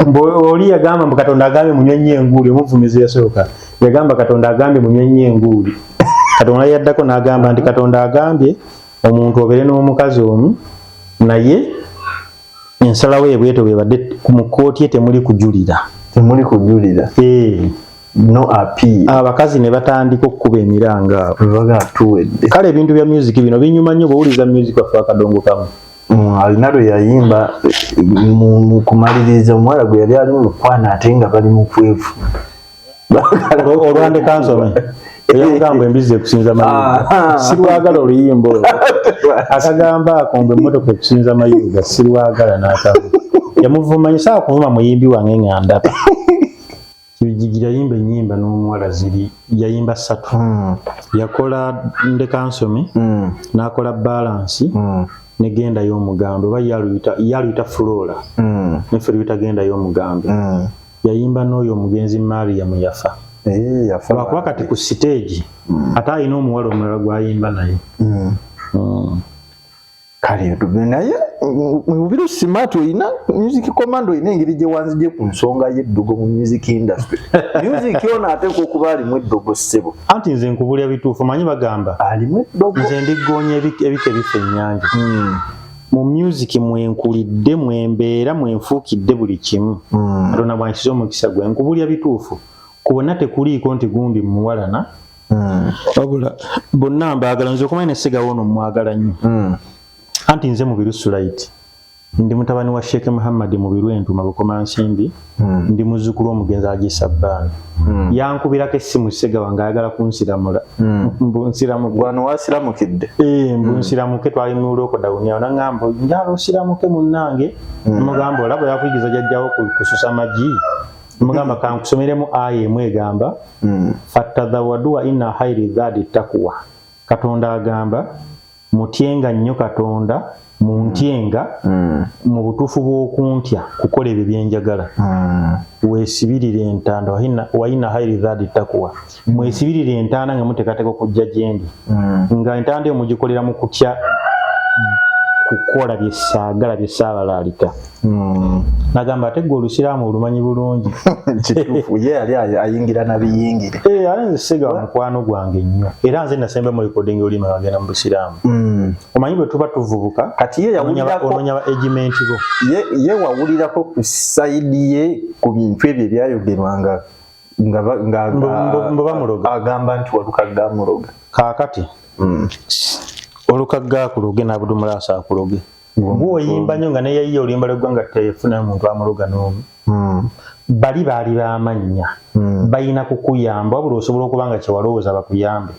S2: Mbu oli yagamba mbu Katonda agambye munywe nnyo enguuli. Omuvumizi yasooka yagamba, "Katonda agambye munywe nnyo enguuli." Katonda yaddako n'agamba nti Katonda agambye omuntu obeere n'omukazi omu, naye ensalawo ebweto bwebadde mu kkooti ye temuli kujulira.
S1: Temuli kujulira. No appeal.
S2: Abakazi ne batandika okukuba emiranga abo.
S1: Baga tuwedde.
S2: Kale ebintu bya music bino binyuma nnyo bw'owuliza music waffe akadongo kamu.
S1: Alina lwe yayimba mu kumaliriza, omuwala gwe yali ali mu mukwana ate nga bali mu kwefu.
S2: Olwandeka nsome eyamugamba embizi ekusinza mayuga. Sirwagala oluyimba olwo, akagamba ako mbu emmotoka ekusinza mayuga, sirwagala n'akamu. Yamuvumanyi, saa kuvuma muyimbi wange nga ndaba. Kibijjigiri yayimba ennyimba n'omuwala ziri, yayimba ssatu. Yakola Ndekansome, n'akola Balance, ne Genda y'Omugambe, oba ye aluyita Flora, neffe luyita Genda y'Omugambe. Yayimba n'oyo omugenzi Mariam yafa.
S1: Eh, yafa.
S2: Lwakuba kati ku siteegi ate alina omuwala omulala gw'ayimba naye.
S1: Kale naye Mubiru Smart, olina Music Commando, olina engeri gye wanzije ku nsonga y'eddogo mu music industry. Music ono ateekwa okuba alimu eddogo, ssebo.
S2: Anti nze nkubulya bituufu, manyi bagamba
S1: alimu eddogo.
S2: Nze ndiggoonya ebika ebifa ennyanja. Mu music mwenkulidde, mwembeera, mwenfuukidde buli kimu. Katonda bwankiza omukisa gwe, nkubulya bituufu, ku bonna tekuliiko nti gundi muwalana, wabula bonna mbaagala. Nze okumanya ne Segawa ono mwagala nnyo. Anti nze Mubiru Sulait, ndi mutabani wa Sheikh Muhammad Mubiru Entuma Bukomansimbi. Ndi muzzukulu w'omugenzi Agisa Bbaano. Yankubirako essimu Segawa ng'ayagala kunsiramula, mbu nsiramuke.
S1: Wano wasiramukidde?
S2: Eh, mbu nsiramuke. Twali mu lockdown awo, naŋŋamba, "Njala osiramuke munnange." Mugamba, "Olaba yakuyigiza jjajjawo kususa magi." Mugamba, "Kankusomeremu aya emu egamba, 'Fatadhawaduwa inna khairi zaadi takuwa.' Katonda agamba, mutyenga nnyo Katonda, muntyenga mu butuufu bw'okuntya, kukola ebyo byenjagala. Weesibirire entanda, wa inna khairi zaadi takuwa. Mwesibirire entanda nga muteekateeka okujja gyendi, nga entanda eyo mugikolera mu kutya kukola byesaagala byesaabalaalika." Nagamba, "Ate gwe olusiraamu olumanyi bulungi."
S1: Kituufu, ye yali ayingira na biyingire.
S2: Eh, ate nze Segawa mukwano gwange nnyo, era nze nasemba mu recording olima bagenda mu busiraamu. Omanyi bwe tuba tuvubuka,
S1: Kati ye yawulirako
S2: onoonya ba age mate bo.
S1: Ye wawulirako ku side ye ku bintu ebyo ebyayogerwanga nga
S2: Mbu bamuloga.
S1: Agamba nti Walukagga amuloga.
S2: Kaakati Olukagga akuloge n'Abudumulaasa akuloge, gwoyimba nnyo nga neyayiya oluyimba lw'eggwanga, tefunayo muntu amuloga n'omu. Bali baali b'amannya, balina kukuyamba, wabula osobola okuba nga kyewalowooza bakuyambe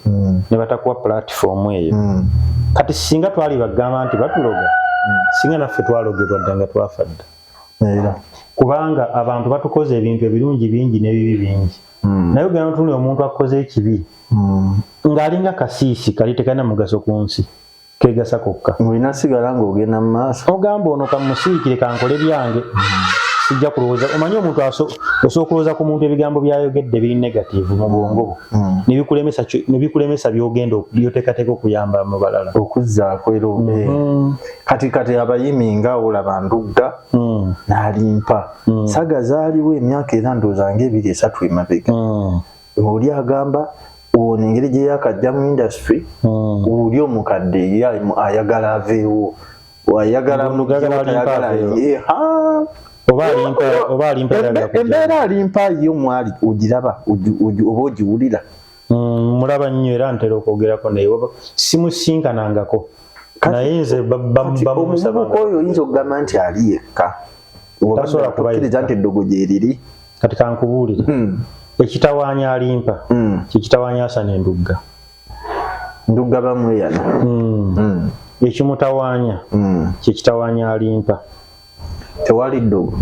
S2: ne batakuwa platform eyo. Kati singa twali bagamba nti batuloga, singa naffe twalogebwa dda nga twafa dda.
S1: Era
S2: Kubanga abantu batukoze ebintu ebirungi bingi n'ebibi bingi, naye ogenda otunulira omuntu akoze ekibi ng'alinga kasiisi kali tekalina mugaso ku nsi, kegasa kokka.
S1: Olina sigala ng'ogenda mu maaso.
S2: Ogamba, "Ono kamusiikire, kankole byange, sijja kulowooza." Omanyi omuntu osobola okulowooza ku muntu, ebigambo byayogedde biri negative mu bwongo bwo, ne bikulemesa byogenda byoteekateeka okuyamba mu balala.
S1: Okuzzaako era kati abayimi nga olaba Ndugga n'alimpa saga zaaliwo emyaka era ndowooza nga 2, 3 emabega. Oli agamba ono engeri gye yakajja mu industry, oli omukadde ye ayagala aveewo, ayagala
S2: Ndugga ayagala alimpa
S1: tayagala
S2: aveewo.
S1: ye, ha.
S2: Oba alimpa ayagala kujja.
S1: Embeera alimpa yo mwali ogiraba oba ogiwulira?
S2: Mulaba nnyo era ntera okwogerako naye, simusinkanangako, naye nze
S1: Kati
S2: bamusaba.
S1: omuvubuka oyo oyinza okugamba nti ali yekka?
S2: Tasobola kuba
S1: Okkiriza
S2: yekka.
S1: nti eddogo gyeriri?
S2: Kati kankubuulire, ekitawaanya alimpa kyekitawaanya Asana Endugga.
S1: Ndugga bamweyana.
S2: Ekimutawaanya kyekitawaanya alimpa.
S1: Tewali ddogo?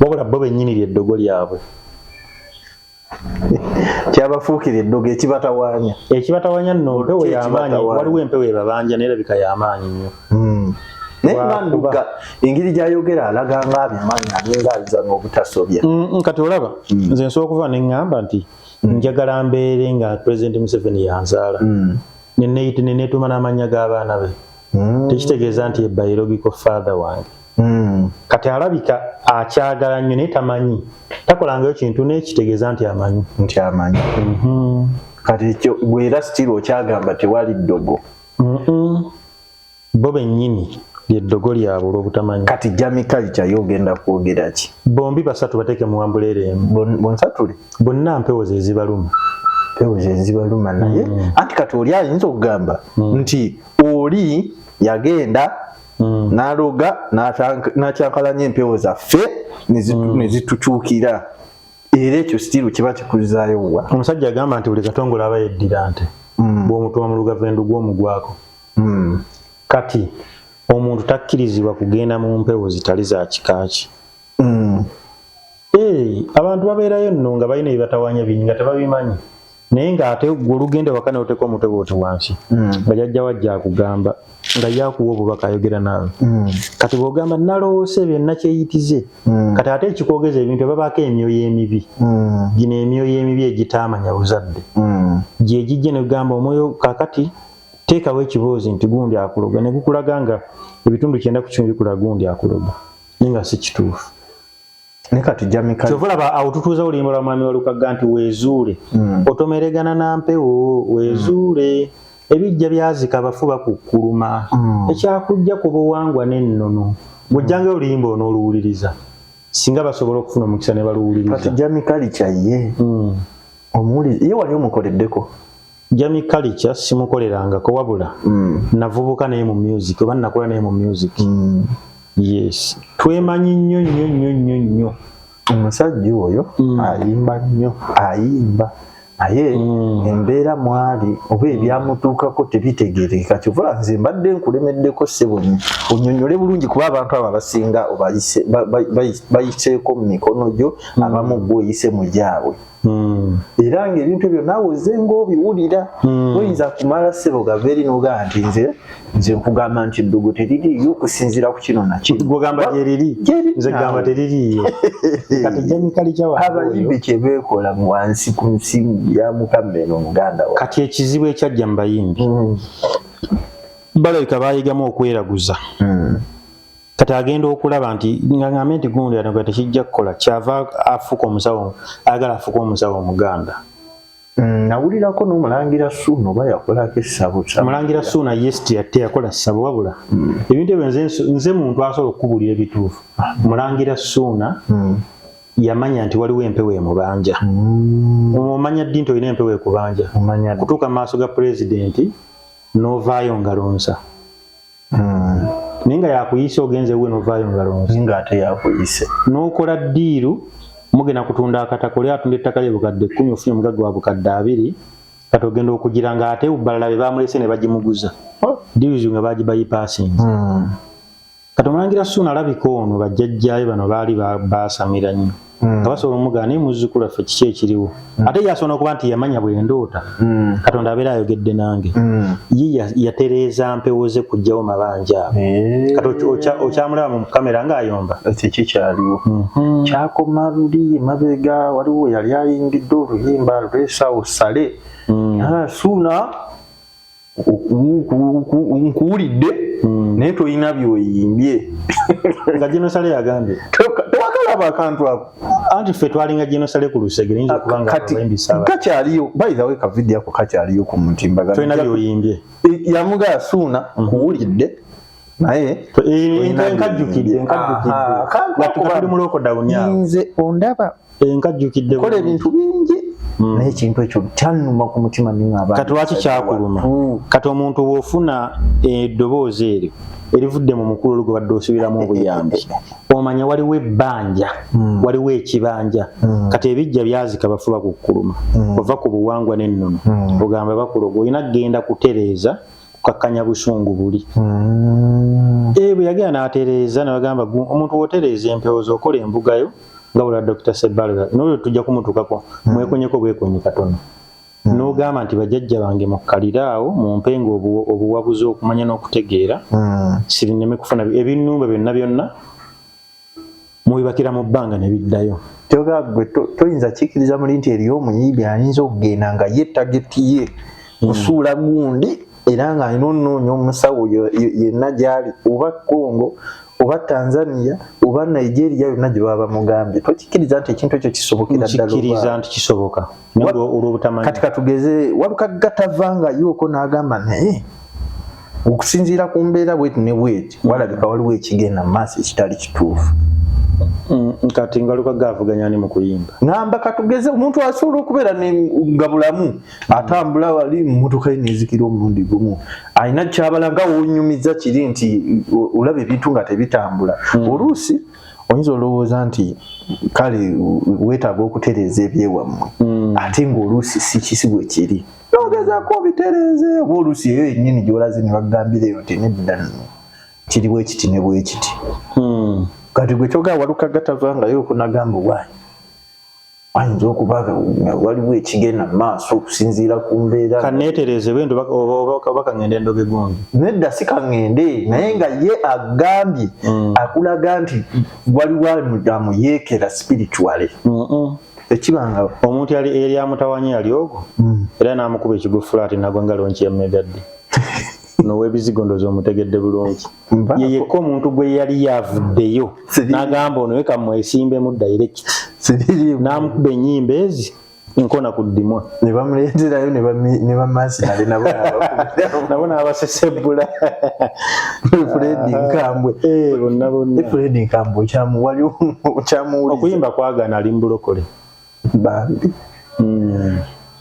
S2: Wabula bo bennyini lyeddogo lyabwe.
S1: Kyabafuukira eddogo ekibatawaanya.
S2: Ekibatawaanya nno mpewo
S1: Ki
S2: y'amaanyi.
S1: ekibatawaanya?
S2: Waliwo empewo ebabanja, naye erabika y'amaanyi nnyo.
S1: Naye
S2: Lwakuba-
S1: nga Ndugga engeri gyayogera alaga nga abimanyi, alinga ayiza n'obutasobya.
S2: Kati olaba nze nsobola okuva ne ŋŋamba nti njagala mbeere nga President Museveni yanzaala, ne neetuma n'amannya g'abaana be, tekitegeeza nti ye biological father wange. Kati alabika akyagala nnyo naye tamanyi, takolangayo kintu nekitegeeza nti amanyi.
S1: Nti amanyi. Kati ekyo gwe era still okyagamba tewali ddogo?
S2: Bo bennyini lyeddogo lyabwe olw'obutamanyi.
S1: Kati Jamie Culture yo ogenda kwogera ki?
S2: Bombi basatu bateeke mu umbrella emu.
S1: Bonsatule.
S2: Bonna mpewo ze zibaluma.
S1: Mpewo ze zibaluma, naye anti kati oli ayinza okugamba nti oli yagenda n'aloga n'akyankalanya empewo zaffe ne zitukyukira, era ekyo still kiba kikuzaayo wa?
S2: Omusajja agamba nti buli katongole aba yeddira nte, bw'omutuma mu lugavendo gw'omugwako. Kati omuntu takkirizibwa kugenda mu mpewo zitali za kika ki. Abantu babeerayo nno nga balina ebibatawaanya bingi nga tebabimanyi, naye ng'ate gwe olugenda waka n'oteeka omutwe bwoti wansi, nga jjajja wajja akugamba, nga yakuwa obubaka, ayogera naawe. Kati bw'ogamba naloose byonna kyeyitize, kati ate ekikwogeza ebintu babaako emyoyo emibi. Gino emyoyo emibi egitaamanya buzadde gye gijja ne kugamba omwoyo kakati teekawo ekiboozi nti gundi akuloga, ne gukulaga nga ebitundu 90% bikulaga gundi akuloga, naye nga si kituufu.
S1: Ne kati Jamie
S2: Kyova olaba awo tutuuza oluyimba lwa Mwami Walukagga nti weezuule, otomeregana na mpewo, weezuule, ebijja byazika abafu bakukkuluma, ekyakujja ku buwangwa n'ennono. Bw'ojjangayo oluyimba onooluwuliriza singa basobola okufuna omukisa ne
S1: Kati
S2: baluwuliriza.
S1: Jamie Culture ye omuwulizi ye wali omukoleddeko?
S2: Jamie Culture simukolerangako, wabula navubuka naye mu music oba nakola naye mu music. Yes, twemanyi nnyo nnyo nnyo nnyo nnyo.
S1: Omusajja oyo ayimba nnyo, ayimba, naye embeera mwali oba ebyamutuukako tebitegerekeka. Kyova nze mbadde nkulemeddeko, ssebo, onyonyole bulungi, kuba abantu abo abasinga bayiseeko mu mikono gyo, abamu gwe oyise mu gyabwe, era ng'ebintu ebyo naawe ozze ng'obiwulira. Oyinza kumala, ssebo, gava eri n'ogamba nti nze nkugamba nti eddogo teririiyo okusinziira ku kino nakino.
S2: Gwogamba gyeriri?
S1: Gyeriri.
S2: Nze gamba
S1: Naawe.
S2: teririiyo. Kati Jamie Culture wange oyo,
S1: Abayimbi kyebeekola wansi ku nsi ya Mukama eno, muganda wa
S2: Kati ekizibu ekyajja mu bayimbi, balabika bayigamu okweraguza. Kati agenda okulaba nti nga ngambe nti gundi anaga tekijja kukola, kyava afuuka omusawo, ayagala afuuka omusawo omuganda.
S1: Nawulirako n'omulangira Suuna oba yakolako essabo?
S2: Mulangira Suuna, yes, teyakola ssabo, wabula ebintu ebyo nze muntu asobola okukubulira ebituufu. Mulangira Suuna yamanya nti waliwo empewo emubanja. Omanya ddi nti olina empewo ekubanja?
S1: Omanya ddi?
S2: Kutuuka mu maaso ga pulezidenti n'ovaayo ngalo nsa, naye nga yakuyise ogenze we n'ovaayo ngalo nsa.
S1: Nga ate yakuyise.
S2: N'okola deal, mugenda kutunda akataka, oli atunda ettaka lye 100,000, ofunye omugagga wa 20,000. Kati ogenda okugira nga ate balala be bamulese ne bagimuguza, deals nga bagibypassinze. Kati omulangira Suuna alabika ono bajjajjaayo bano baali baasamira nnyo, nga basobola omugaana, naye muzzukulu waffe kiki ekiriwo? Ate ye asobola okuba nti yamanya bwe ndoota Katonda abeera ayogedde nange. Ye yatereeza mpewo ze kuggyawo mabanja ago. Kati okyamulaba mu kamera ng'ayomba?
S1: Tekikyaliwo, kyakoma luli emabega. Waliwo yali ayimbidde oluyimba lwesawo sale. Ah, Suuna, nkuwulidde, naye tolina byoyimbye.
S2: Nga General Saleh yagambye.
S1: Tewakalaba akantu ako?
S2: Anti ffe twalinga General Saleh ku lusegere, yinza okuba nga
S1: Kati
S2: abayimbi saba.
S1: Kakyaliyo, by the way, ka video ako kakyaliyo ku mutimbagano.
S2: Tolina byoyimbye.
S1: Yamugaa, Suuna, nkuwulidde, naye tolina
S2: Nkajjukidde.
S1: byoyimbye.
S2: Nkajjukidde.
S1: Aha, akantu
S2: Nga
S1: ako
S2: tuli mu lockdown awo.
S1: Nze ondaba
S2: Nkajjukidde
S1: kola
S2: bulungi.
S1: Ebintu bingi, naye ekintu ekyo kyannuma ku mutima niŋaba.
S2: Kati lwaki kyakuluma? Kati omuntu bw'ofuna eddoboozi eryo erivudde mu mukulu olugo badde osubiramu obuyambi, omanya waliwo ebbanja, waliwo ekibanja. Kati ebijja byazika bafuba kukkuluma, ova ku buwangwa n'ennono, ogamba bakuloga, olina kugenda kutereeza kukakkanya busungu buli. Bwe yagenda n'atereeza, ne bagamba omuntu w'otereeza empewo z'okola embugayo nga bula Dr. Sebbalo n'oyo tujja kumutuukako, mwekonyeko bwekonyi katono, n'ogamba nti bajjajja bange mukkalire awo mumpenga obuwabuzi okumanya n'okutegeera, sirineme kufuna ebinnumba byonna byonna, mubibakira mu bbanga ne biddayo.
S1: Kyoga gwe toyinza kikkiriza muli nti eriyo omuyimbi ayinza okugenda nga ye target ye kusuula gundi, era ng'alina onoonya omusawo yenna gy'ali, oba Congo oba Tanzania oba Nigeria, yonna gye baba bamugambye? Tokikkiriza nti ekintu ekyo kisobokera ddala?
S2: Nkikkiriza
S1: Oba
S2: nti kisoboka, naye olw'obutamanya.
S1: Kati katugeze Walukagga tavangayooko n'agamba, naye okusinziira ku mbeera bweti ne bweti, walabika waliwo ekigenda mu maaso ekitali kituufu.
S2: Kati nga Lukagga avuganya ani mu kuyimba?
S1: Ŋŋamba katugeze omuntu asobola okubeera nga bulamu atambula, wali mmotoka ye nezikira omulundi gumu, alina kyabala nga wonyumiza kiri nti olaba ebintu nga tebitambula. Oluusi oyinza olowooza nti kale weetaaga okutereeza ebyewammwe, ate ng'oluusi si kisi bwe kiri. Nogezaako obitereeze, oba oluusi eyo yennyini gy'olaze ne bagambira eyo nti nedda nno, kiri bwe kiti ne bwe kiti. Kati gwe kyogaa Walukagga tavangayo okunagamba waayi? Ayinza okuba nga waliwo ekigenda mu maaso okusinziira ku mbeera.
S2: Kaneetereze bwendo oba kaŋŋende endoge gundi.
S1: Nedda, si kaŋŋende, naye nga ye agambye akulaga nti waliwo amuyeekera spiritually, ekibanga.
S2: Omuntu yali amutawanya yali ogwo era n'amukuba ekigwo flat nagwa nga lonki ya Megadde nowebizigo. Ndowooza omutegedde bulungi. Ye yekka omuntu gwe yali yavuddeyo n'agamba ono we kamwesimbemu direct, n'amukuba ennyimba ezi nkona ku ddimwa.
S1: Ne bamuleeterayo ne bamasinale nabo.
S2: Nabo n'abasesebbula.
S1: Fred Nkambwe.
S2: Eh, bonna bonna.
S1: Fred Nkambwe waliwo okyamuwuliza?
S2: Okuyimba kwagaana, ali mu bulokole.
S1: Bambi.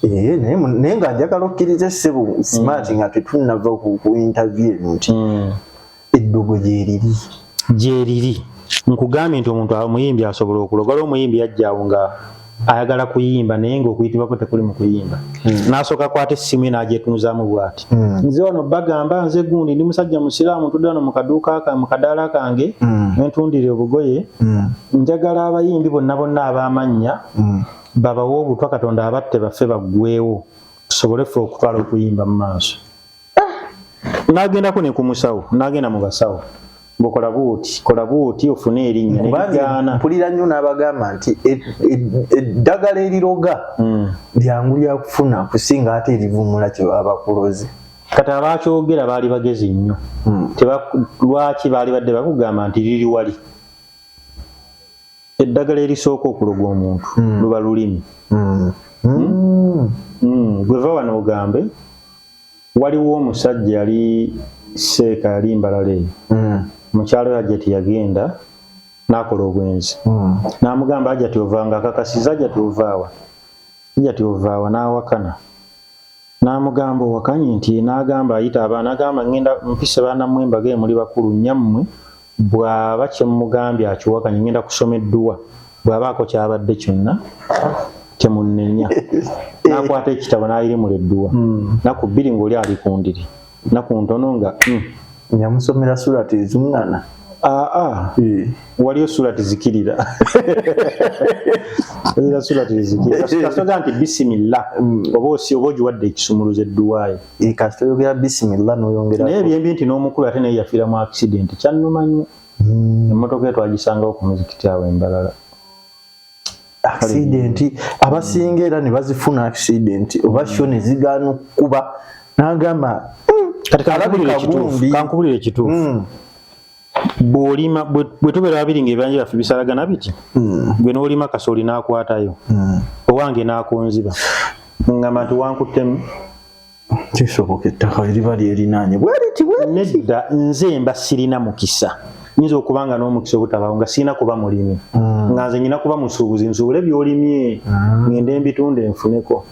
S1: Eh, naye nga njagala okkiriza, ssebo Smart, nga tetunnava ku interview eno, nti eddogo gyeriri.
S2: Gyeriri. Nkugambye nti omuntu omuyimbi asobola okuloga. Waliwo omuyimbi yajjaawo nga ayagala kuyimba, naye ngaokuyitibwako tekuli mu kuyimba. N'asooka kwata essimu ye n'agyetunuzaamu bw'ati: "Nze wano bagamba nze gundi, ndi musajja musiraamu, ntudde wano mu kaduuka mu kadaala kange nentundira obugoye. Njagala abayimbi bonna bonna ab'amannya babawe obutwa, Katonda abatte baffe baggweewo, tusobole ffe okutwala okuyimba mu maaso." N'agendako ne ku musawo, n'agenda mu basawo, bwekola bwoti, kola bwoti ofune erinnya.
S1: Nebigaana. Mpulira nnyo n'abagamba nti eddagala eriroga lyangu lyakufuna kusinga ate erivumula kye baba bakuloze.
S2: Kati abakyogera baali bagezi nnyo. Lwaki baali badde bakugamba nti liri wali? Eddagala erisooka okuloga omuntu luba lulimi. Gweva wano ogambe waliwo omusajja yali seeka, yali mbalala eyo, mukyalo Hajati, yagenda n'akola obwenzi. N'amugamba, "Hajati ovanga akakasiza, Hajati ovaawa, Hajati ovaawa?" N'awakana. N'amugamba, "Owakanye?" Nti n'agamba, ayita abaana, agamba, "Ngenda mpise baana mmwe, mbage muli bakulu nnyammwe, bw'aba kyemugambye akiwakanye, ngenda kusoma edduwa, bw'abaako kyabadde kyonna temunnenya." N'akwata ekitabo n'ayirimula edduwa naku 2 ng'oli ali ku ndiri, naku ntono nga.
S1: Yamusomera surati eziŋŋana?
S2: Aa, waliyo surati zikirira era surati zikirira kasoga nti bisimilla, oba osi oba ogiwadde ekisumuluzo edduwaayo.
S1: Kasita oyogera bisimilla n'oyongera.
S2: Naye ebyembi nti n'omukulu ate naye yafiira mu accident, kyannuma nnyo. Emmotoka ye twagisangawo ku muzikiti awo embalala.
S1: Accident abasinga era ne bazifuna accident oba show ne zigaana okukuba n'agamba.
S2: Kati kankubulire ekituufu. Bw'olima, bwe tubeera babiri ng'ebibanja byaffe bisalagana biti, gwe n'olima kasooli n'akwatayo, owange n'akonziba, ŋŋamba nti wankuttemu.
S1: Kisoboka, ettaka eriba lyerinaanye bweriti.
S2: Nedda, nze mba sirina mukisa. Nyinza okuba nga n'omukisa obutabaawo nga sirina kuba mulimi, nga nze nyina kuba musuubuzi, nsuubule by'olimye, ngende mbitunde nfuneko.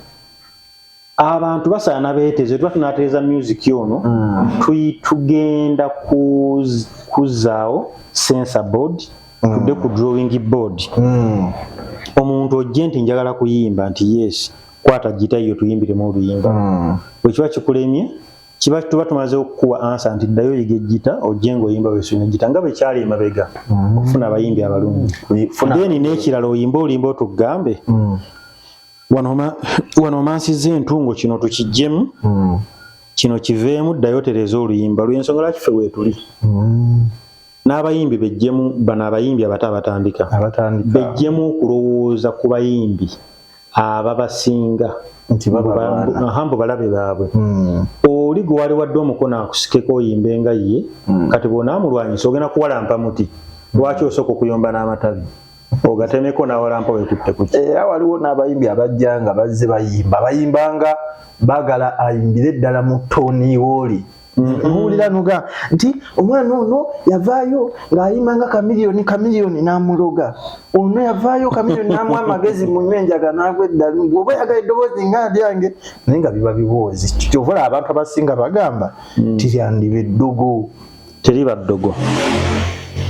S2: Abantu basaana beeteze. Tuba tunatereeza music ono, tugenda kuzzaawo censor board, tudde ku drawing board. Omuntu ojje nti njagala kuyimba, nti yes, kwata gita yo tuyimbiremu oluyimba. Bwe kiba kikulemye, kiba tuba tumaze okukuwa answer nti ddayo oyiga ejjita, ojje ng'oyimba weesuna ejjita nga bwe kyali emabega, okufuna abayimbi abalungi. Then n'ekirala, oyimba oluyimba otugambe, wano omansizza entungo, kino tukiggyemu, kino kiveemu, ddayo otereeza oluyimba lw'ensonga lwaki ffe weetuli. N'abayimbi bejjemu, bano abayimbi abato abatandika, bejjemu okulowooza ku bayimbi ababasinga
S1: nti
S2: mbu balabe baabwe. Oli gwe wali wadde omukono akusikeko oyimbe nga ye, kati bw'onaamulwanyisa ogenda kuwalampa muti. Lwaki osooka okuyomba n'amatabi ogatemeko n'awalampa wekutte kuki?
S1: Era waliwo n'abayimbi abajja nga bazze bayimba, bayimbanga baagala ayimbire ddala mu tone wooli. Nowulira noga nti omwana ono yavaayo ng'ayimba nga Chameleone, Chameleone n'amuloga. Ono yavaayo, Chameleone n'amuwa amagezi, munywe enjaga n'agwa eddalu, bw'oba oyagala eddoboozi nga lyange, naye nga biba biboozi. Kyova olaba abantu abasinga bagamba tiryandiba eddogo.
S2: Teriba ddogo.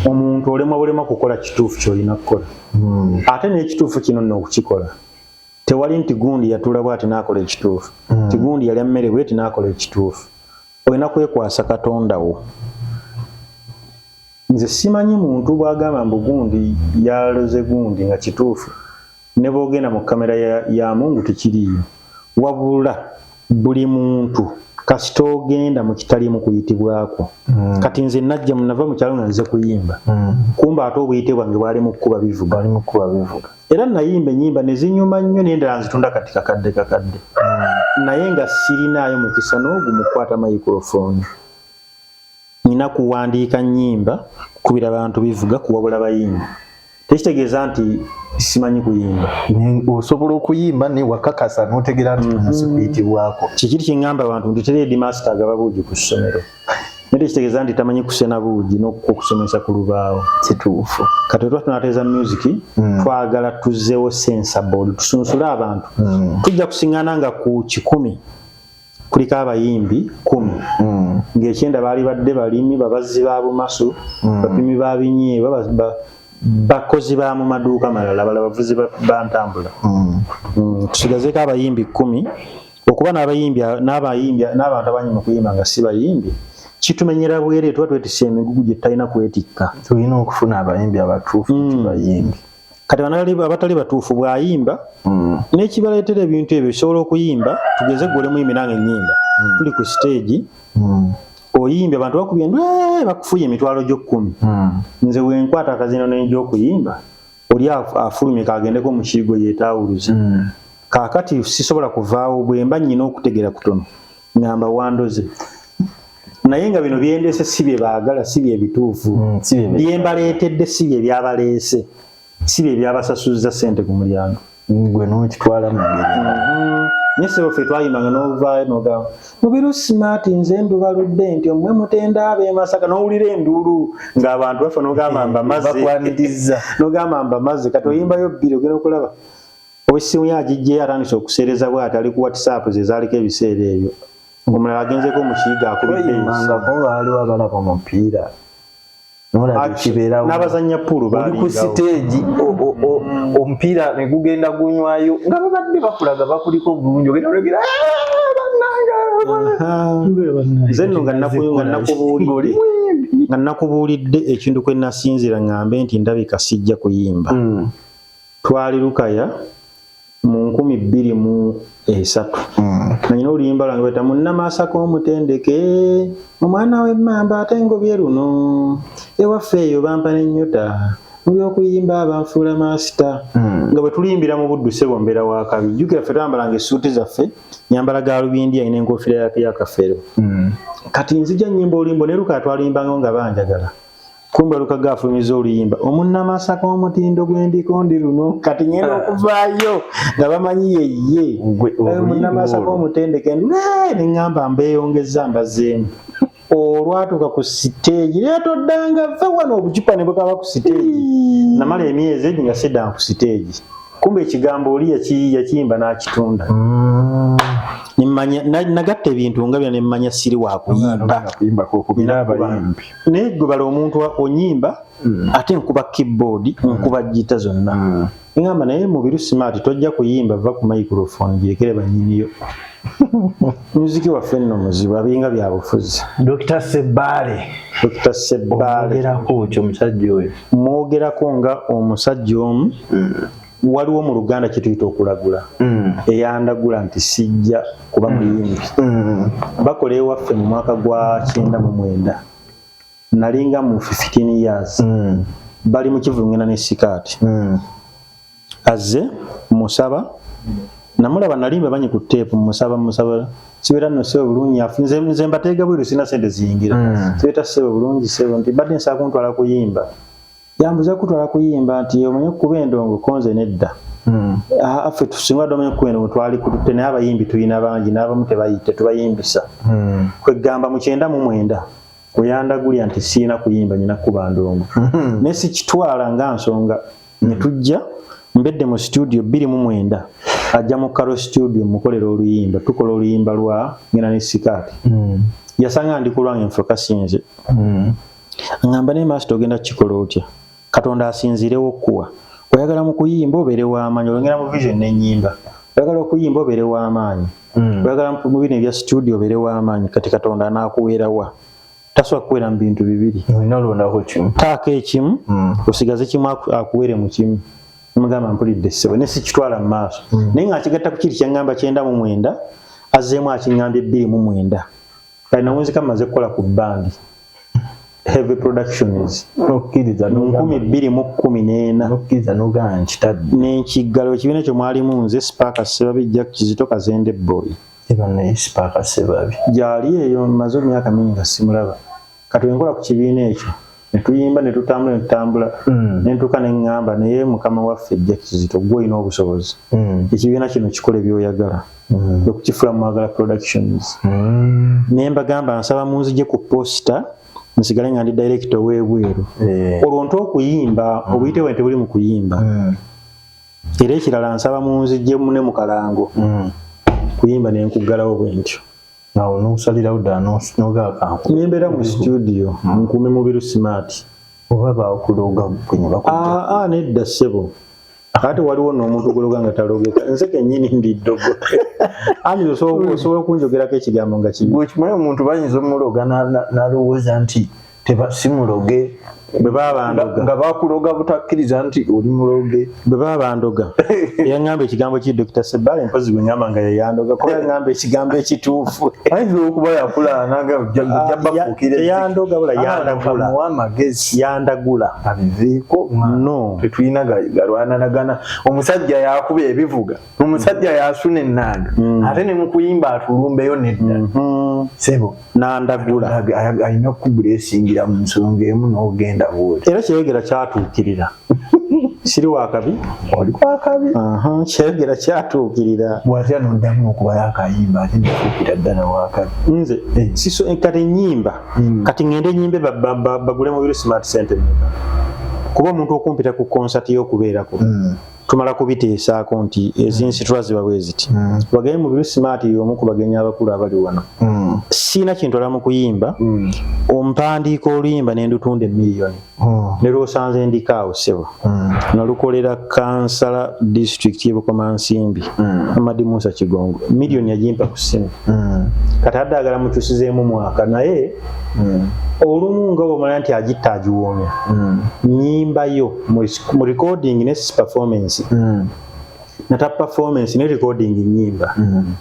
S2: Omuntu olemwa bulema kukola kituufu kyolina kukola. Ate n'ekituufu kino nno okukikola, tewali nti gundi yatuula bwati n'akola ekituufu, ti gundi yalya mmere bweti n'akola ekituufu. Olina kwekwasa Katonda wo. Nze simanyi muntu bw'agamba mbu gundi yaloze gundi nga kituufu. Ne bwogenda mu kamera ya Mungu tekiriiyo. Wabula buli muntu kasita ogenda mu kitaliimu kuyitibwako. Kati nze najja nava mu kyalo nga nze kuyimba. Kumba ate obuyite bwange bwali mu kkuba bivuga.
S1: Bali mu kuba bivuga.
S2: Era nayimba ennyimba ne zinyuma nnyo n'endala nzitunda kati kakadde kakadde. Naye nga sirinaayo mukisa n'ogu mu kukwata microphone. Nina kuwandiika nnyimba, kukubira bantu bivuga, kuwabula bayimbi. Tekitegeeza nti simanyi kuyimba.
S1: Osobola okuyimba naye wakakasa n'otegeera nti kuno si kuyitibwako.
S2: Kikiri kiŋŋamba abantu nti teri headmaster agaba buugi ku ssomero. Naye tekitegeeza nti tamanyi kusena buugi n'okusomesa ku lubaawo.
S1: Kituufu.
S2: Kati bwe tuba tunateeza music, twagala tuzzeewo censor board, tusunsule abantu. Tujja kusiŋŋaana nga ku 100 kuliko abayimbi 10. Ng'ekyenda baali badde balimi, babazzi ba bumasu, bapimi ba binyeebwa, bakozi ba mu maduuka malala, abalala bavuzi ba ntambula. Tusigazeeko abayimbi 10. Okuba n'abayimbi n'abantu abangi mu kuyimba nga si bayimbi kitumenyera bwereere, tuba twetisse emigugu gye tutalina kwetikka.
S1: Tulina okufuna abayimbi abatuufu tubayimbi.
S2: Kati abatali batuufu bw'ayimba n'ekibaleetera ebintu ebyo bisobola okuyimba, tugeze gwe oli muyimbi nange nnyimba. Tuli ku stage, oyimbye abantu bakubye endu, bakufuye emitwalo gyo 10. Nze bwe nkwata akazino n'egy'okuyimba, oli afulumye kagendeko mu kiyigo yeetaawuluze. Kaakati sisobola kuvaawo bwe mba nnyina okutegeera kutono, ngamba wandoze. Naye nga bino byendeese si bye baagala, si bye bituufu. Bye mbaleetedde si bye byabaleese, si bye byabasasuzza ssente ku mulyango.
S1: Gwe n'okitwala mu ngeri.
S2: Naye ssebo ffe twayimbanga n'ovaayo n'ogamba Mubiru Smart nze ndubaludde nti omwe mutenda ab'e Masaka, n'owulira enduulu ng'abantu bafa n'ogamba mbamaze.
S1: Bakwaniriza.
S2: N'ogamba mbamaze. Kati oyimbayo bbiri ogenda okulaba ow'essimu ye agiggyeyo atandise okuseereza bw'ati ali ku WhatsApp ze zaaliko ebiseera ebyo. Omulala agenzeeko mu kiyigo akubidde
S1: Twayimbangako nga waliwo abalaba omupiira. N'olaba ekibeerawo.
S2: N'abazannya pool
S1: Oli ku
S2: baalingawo.
S1: siteegi omupiira ne gugenda gunywayo nga babadde bakulaga bakuliko bulungi ogenda ologera, bannange, bannange.
S2: Nze nno nga nakubuulidde ekintu kwe nasinziira ŋŋambe nti ndabika sijja kuyimba. Twali Lukaya mu 2003. Nanyina oluyimba lwange bayita Munnamasaka omutendeke, omwana w'emmamba ate ngobye luno, ewaffe eyo bampa n'ennyota, mu by'okuyimba abanfuula maasita. Nga bwe tuliyimbira mu Buddu ssebo mbeera wa kabi. Jjukira ffe twambalanga essuuti zaffe, nyambala gaalubindi alina enkofiira ya kafeero. Kati nzija nnyimba oluyimba ne Lukaya twaluyimbanga nga banjagala. Kumbe Lukaga afulumiza oluyimba Omunnamasaka omutindo gw'endiko ndi luno. Kati ngenda okuvaayo nga bamanyi ye ye. Omunnamasaka omutendeke ne ŋŋamba mbeeyongezza mbazeemu. Olwatuuka ku siteegi leeta oddanga vva wano obucupa ne bukaba ku siteegi. Namala emyezi egi nga siddanga ku siteegi. Kumbe ekigambo oli yakiyimba n'akitunda. Nagatta ebintu nga byonna ne mmanya siri wa kuyimba. Naye gwe bala omuntu onyimba ate nkuba keyboard, nkuba gita zonna. Ngamba naye Mubiru Smart tojja kuyimba va ku microphone girekere bannyiniyo. Music waffe nno muzibu abinga bya bufuzi.
S1: Dr. Sebale.
S2: Dr. Sebale.
S1: Mwogerako ki omusajja oyo?
S2: Mwogerako nga omusajja omu. Waliwo mu Luganda kye tuyita okulagula. Eyandagula nti sijja kuba muyimbi. Bakola ewaffe mu mwaka gwa 99. Nalinga mu 15 years. Bali mu kivu ngenda ne sikaati. Azze musaba namulaba nalimba banyi ku tape musaba musaba sibeera nno ssebo bulungi nze mbateega bweru sina ssente ziyingira. Sibeera ssebo bulungi ssebo nti mbadde nsaba kuntwala kuyimba. Yambuza kutwala kuyimba nti omanyi okukuba endongo konze nedda. Affe tusinga dde omanyi okukuba endongo twali kututte naye abayimbi tulina bangi n'abamu tebayite tubayimbisa. Kwegamba mu 99 oyandagulya nti sirina kuyimba nyina kukuba ndongo. Naye sikitwala nga nsonga ne tujja mbedde mu studio 2009 ajja mu Karo studio mukolera oluyimba tukola oluyimba lwa ngena ne sikaati. Yasanga ndi kulwange nfuka sinze. Ngamba ne master ogenda kikola otya? Katonda asinziirewo okuwa. Oyagala mu kuyimba obeere w'amaanyi, olongera mu vision n'ennyimba. Oyagala okuyimba obeere w'amaanyi. Oyagala mu bino ebya studio obeere w'amaanyi. Kati Katonda anaakuweera wa? Tasobola kukuweera mu bintu bibiri.
S1: Olina olondako kimu.
S2: Taako ekimu, osigaze kimu akuweere mu kimu. Mugamba mpulidde ssebo, ne sikitwala mu maaso. Naye nga nkigatta ku kiri kyaŋŋamba 99, azzeemu akiŋŋambye 2009. Kale nawunzika mmaze kukola ku bandi Heavy Productions.
S1: Okkiriza.
S2: 2014.
S1: Nokkiriza nogamba nkitadde.
S2: Nenkiggalo ekibiina ekyo mwalimu nze, Spark Sebabi, Jack Kizito, Kazende Boy.
S1: Eba naye Spark Sebabi.
S2: Gyali eyo, mmaze emyaka mingi nga simulaba. Kati wenkola ku kibiina ekyo ne tuyimba ne tutambula ne tutambula, ne ntuuka ne ŋŋamba, naye mukama waffe Jack Kizito, gwe olina obusobozi, ekibiina kino kikole by'oyagala, okukifuula Mwagala Productions. Ne mbagamba nsaba munzije ku poster, nsigale nga ndi director ow'ebweru. Olwo nti okuyimba obuyite bwe tebuli mu kuyimba. Era ekirala nsaba munzije mune mu kalango kuyimba, ne nkuggalawo bwe ntyo.
S1: Awo n'osalirawo ddala nogakanku.
S2: Nembeera mu studio nkuume Mubiru Smart.
S1: Oba bakuloga gwe ne bakujja?
S2: Aa, nedda ssebo. Ate waliwo n'omuntu guloga nga talogeka. Nze kennyini ndi ddogo ani osobola okunjogerako ekigambo nga kibi.
S1: Gwe okimanyi omuntu bayinza omuloga n'alowooza nti teba simuloge.
S2: Bwe baba bandoga.
S1: Nga bakuloga butakkiriza nti oli muloge.
S2: Bwe baba bandoga, yaŋŋamba ekigambo ki Dr. Sebbale, mpozi gwe ŋŋamba nga yeyandoga, kuba yaŋŋamba ekigambo ekituufu.
S1: Ayinza okuba yakulaana nga ojja bafuukira.
S2: Teyandoga bula, yandagula.
S1: Muwa amagezi.
S2: Yandagula.
S1: Abiveeko.
S2: No.
S1: Tetulina galwananagana. Omusajja yakuba ebivuga, omusajja yasuna ennanga, ate ne mukuyimba atulumbeyo, nedda sebo.
S2: Nandagula.
S1: Alina okukubulesingira mu nsonga emu n'ogenda bwoli.
S2: Era kyeyogera kyatuukirira. Siri wakabi.
S1: Oli kwakabi.
S2: Aha, kyeyogera kyatuukirira.
S1: Bw'atya n'oddamu okubayo akayimba ate nefuukira ddala wakabi.
S2: Nze siso kati nyimba. Kati ngende nyimbe bagule Mubiru Smart sente mmeka? Kuba omuntu okumpita ku concert y'okubeerako, tumala kubiteesaako nti ezinsitula ziba bwe ziti. Bagende Mubiru Smart y'omu ku bagenyi abakulu abali wano. Siina kintwala mu kuyimba. Ompandiika oluyimba ne ndutunda emiliyoni, ne lwosanze ndiko awo ssebo. Nalukolera kansala district y'e Bukomansimbi, Amadi Musa Kigongo. Miliyoni yagimpa ku ssimu. Kati adde agala mukyusizeemu mwaka, naye olumu nga bwomala nti agitta agiwoomya. Nyimbayo mu recording ne performance, nata performance ne recording nyimba,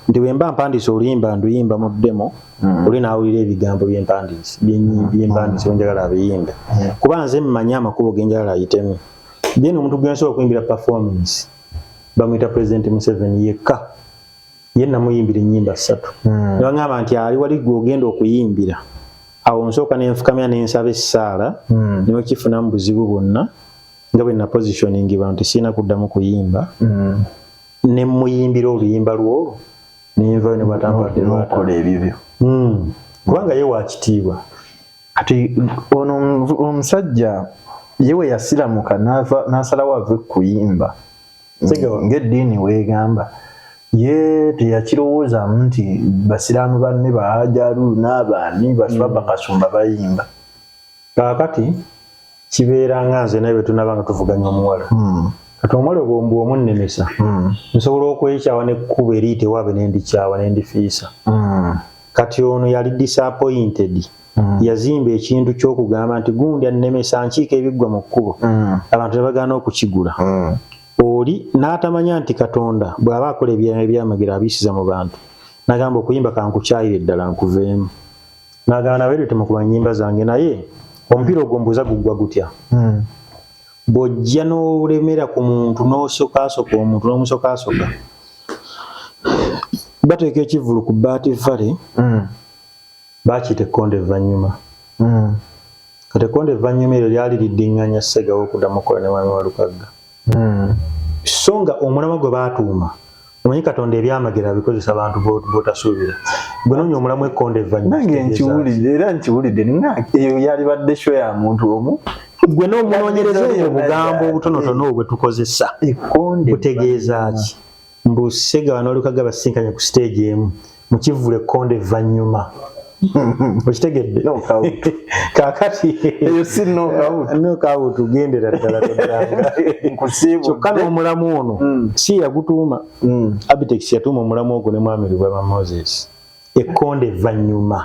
S2: nti bwe mba mpandiise oluyimba nduyimba mu demo, oli naawulira ebigambo byempandiise, byempandiise bwenjagala abiyimbe, kuba nze mmanyi amakubo genjagala ayitemu. Then omuntu gwe nsobola okuyimbira performance bamuyita President Museveni yekka. Ye namuyimbira ennyimba 3. Ne baŋŋamba nti ali wali gwe ogenda okuyimbira. Awo nsooka nenfukamya nensaba essaala, newekifunamu buzibu bwonna nga bwe napositioningibwa nti sirina kuddamu kuyimba, ne muyimbira oluyimba lwolwo nenvayo ne bwatampadde.
S1: N'okola ebibyo.
S2: Kubanga ye wakitiibwa.
S1: Kati ono omusajja ye we yasiramuka n'asalawo ave kuyimba ng'eddiini weegamba, ye teyakirowoozaamu nti basiraamu banne bahajaru n'abaani basuba bakasumba bayimba?
S2: Kaakati kibeera nga nze naye bwe tunaba nga tuvuganya omuwala. Kati omuwala bw'omunnemesa, nsobola okwekyawa nekkuba eriyita ewaabwe nendikyawa nendifiisa. Kati ono yali disappointed. Yazimba ekintu ky'okugamba nti gundi annemesa nkiika ebiggwa mu kkubo, abantu ne bagaana okukigula. Oli n'atamanya nti Katonda bw'aba akola ebyamagero abiyisiza mu bantu. N'agamba okuyimba kankukyayire ddala nkuveemu. N'agamba nabeere temukuba nnyimba zange, naye omupiira ogwo mbuuza guggwa gutya? Bw'ojja n'olemera ku muntu n'osokaasoka omuntu n'omusokaasoka, bateeka ekivvulu ku Bat Valley, bakiyita Ekkonde Evvannyuma. Kati Ekkonde Evvannyuma eryo lyali liddiŋŋanya Ssegawa okuddamu okukola ne Mwami Walukagga. So nga omulamwa gwe baatuuma, omanyi Katonda ebyamagero abikozesa abantu b'otasuubira. Gwe noonya omulamwa Ekkonde Evvannyuma.
S1: Nange nkiwulidde, era nkiwulidde ninga eyo yalibadde show ya muntu omu.
S2: Gwe n'omunoonyereza obwo obugambo obutonotono obwo bwe tukozesa
S1: Ekkonde
S2: butegeeza ki? Mbu Ssegawa n'Olukagga basisinkanye ku siteegi emu mu kivvulu Ekkonde Evvannyuma. Okitegedde?
S1: Knockout.
S2: Kaakati
S1: Eyo si knockout.
S2: Knockout, gendera ddala toddanga.
S1: Nkusiibudde.
S2: Kyokka n'omulamu ono si yagutuuma. Abitex yatuuma omulamu ogwo ne Mwami Lubwama Moses, Ekkonde Evvannyuma.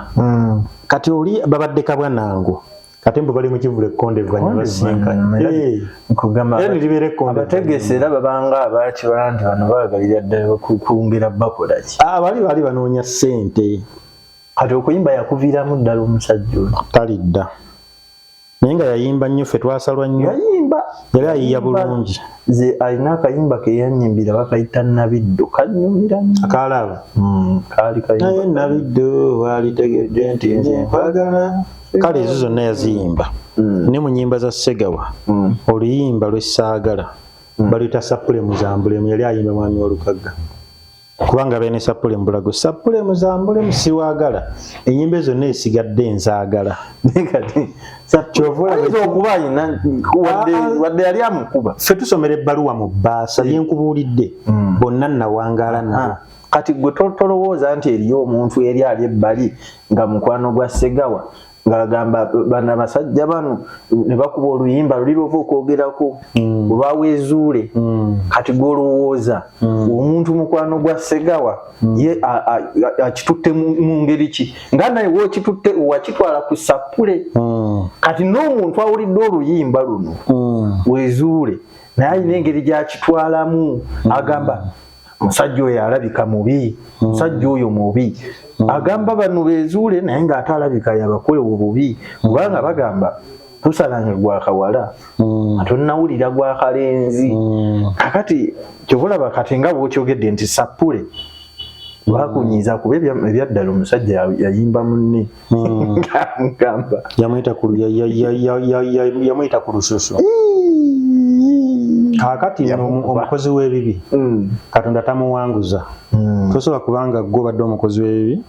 S2: Kati oli babadde kabwa nango. Kati mbu bali mu kivvulu ekkonde evvannyuma basinkanye.
S1: Nkugamba abategesi era babanga abakibala nti bano baagalira ddala kwongera bakola ki?
S2: Ah, bali bali banoonya ssente.
S1: Kati okuyimba yakuviiramu ddala omusajja ono.
S2: Talidda. Naye nga yayimba nnyo, ffe twasalwa nnyo.
S1: Yayimba.
S2: Yali ayiya bulungi.
S1: Nze alina akayimba ke yanyimbira bakayita Nabiddo, kanyumira nnyo.
S2: Akalaba.
S1: Kaali kayimba.
S2: Naye Nabiddo walitegedde nti nze nkwagala. Kale ezo zonna yaziyimba. Ne mu nnyimba za Ssegawa, oluyimba lwe saagala baluyita Sapule Muzambulemu, yali ayimba Mwami Walukagga. Kubanga beene Sapule Mbulago, Sapule Muzambulemu siwaagala, ennyimba ezo zonna esigadde nzaagala.
S1: Kyova okuba alina wadde yali amukuba.
S2: Ffe tusomera ebbaluwa mu bbaasa byenkubuulidde bonna nawangaala nabo.
S1: Kati gwe tolowooza nti eriyo omuntu eri ali ebbali nga mukwano gwa Ssegawa ng'agamba bano abasajja bano ne bakuba oluyimba luli lwova okwogerako olwaweezuule. Kati gw'olowooza omuntu mukwano gwa Ssegawa ye akitutte mu ngeri ki nga naye wokitutte wakitwala ku Sapule. Kati n'omuntu awulidde oluyimba luno weezuule naye alina engeri gy'akitwalamu, agamba musajja oyo alabika mubi, musajja oyo mubi, agamba bano bezuule naye ng'ate alabika yabakole obubi, kubanga bagamba tosalanga gwa kawala tonawulira gwa kalenzi. Kakati kyova kati nga bw'okyogedde nti Sapule lwakunyiiza kuba ebyaddala omusajja yayimba munne ng'amugamba
S2: yamuyita ku lususu. Kaakati omukozi w'ebibi Katonda tamuwanguza. Tosobola kubanga gwe obadde omukozi w'ebibi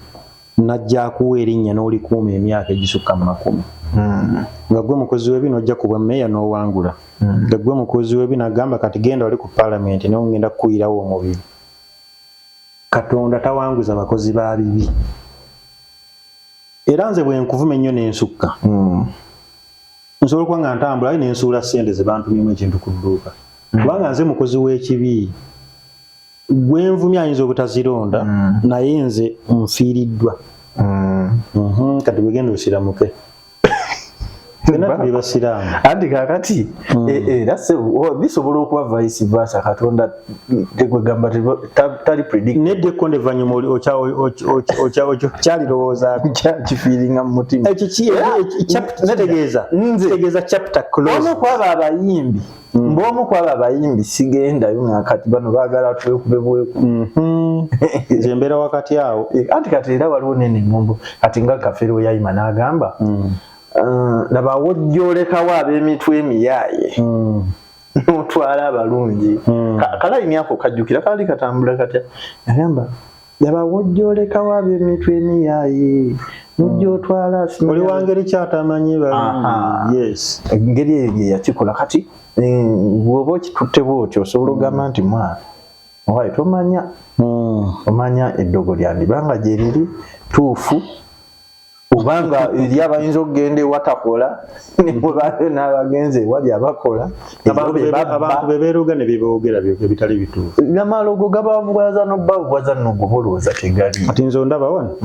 S2: najja akuwa erinnya n'olikuuma emyaka egisukka mu 10. Nga gwe mukozi w'ebibi n'ojja ku bwa mmeeya n'owangula. Nga gwe mukozi w'ebibi n'agamba kati genda wali ku paalamenti naye ngenda kukuyirawo omubiri. Katonda tawanguza bakozi ba bibi. Era nze bwe nkuvuma ennyo n'ensukka, nsobola okuba nga ntambula aye nensuula ssente ze bantumyemu ekintu ku dduuka. Kubanga nze mukozi w'ekibi, gwe nvumye ayinza obutazironda, naye nze nfiiriddwa. Kati bwe genda osiramuke. Ffenna tuli basiraamu.
S1: Anti kaakati era bisobola okuba vice versa. Katonda tekwegamba tali predict.
S2: Nedda ekkonde evvannyuma okyalirowoozaako.
S1: Kifiiringa mu mutima.
S2: Ekyo kitegeeza chapter close.
S1: Omu ku abo abayimbi, mb'omu ku abo abayimbi sigendayo nga kati bano baagala twekube bweku.
S2: Nze mbeera wakati awo.
S1: Anti kati era waliwo nene engombo kati nga Kafeero yayima n'agamba laba wojjolekawo ab'emitwe emiyaaye n'otwala abalungi. Kalayini ako kajjukira kaali katambula katya, yagamba laba wojjolekawo ab'emitwe emiyaaye nojja otwala.
S2: Oli wangeri kyatamanyi balungi. Yes.
S1: Engeri eyo gye yakikola. Kati bw'oba okitutte bw'otyo osobola okugamba nti mwana owaye tomanya omanya eddogo lyandibanga gye riri tuufu, obanga eri abayinza okugenda ewatakola nemubaayo n'abagenzi ewali abakola.
S2: Abantu bebeeruga ne beboogera ebitali bituufu.
S1: Namalogo gabavuwaza nobavuwaza nogobolooza tegali.
S2: Kati nze ondaba wano,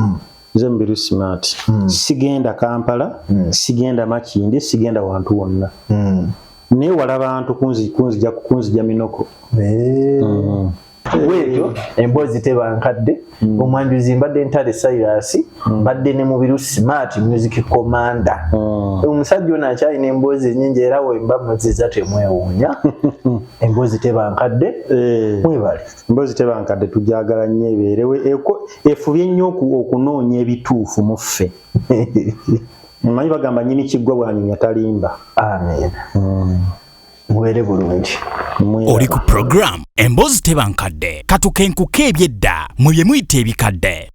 S2: nze Mubiru Smart, sigenda Kampala, sigenda Makindye, sigenda wantu wonna, neewala bantu kunzija minoko.
S1: Bwetyo emboozi teba nkadde. Omwanjuzi mbadde Ntale Cyrus, mbadde ne Mubiru Smart Music Commander. Omusajja ono akyalina emboozi ennyingi era wemba muziza temwewuunya. Emboozi teba nkadde, mwebale.
S2: Emboozi teba nkadde tujagala nnyo ebeerewe efubye nnyo okunoonya ebituufu mu ffe. Mmanyi bagamba nnyini kiggwa bw'anyumya talimba.
S1: Amiina. Mubeere bulungi.
S3: Oli ku program Emboozi Teba Nkadde, katukenkuka ebyedda mu bye muyita ebikadde.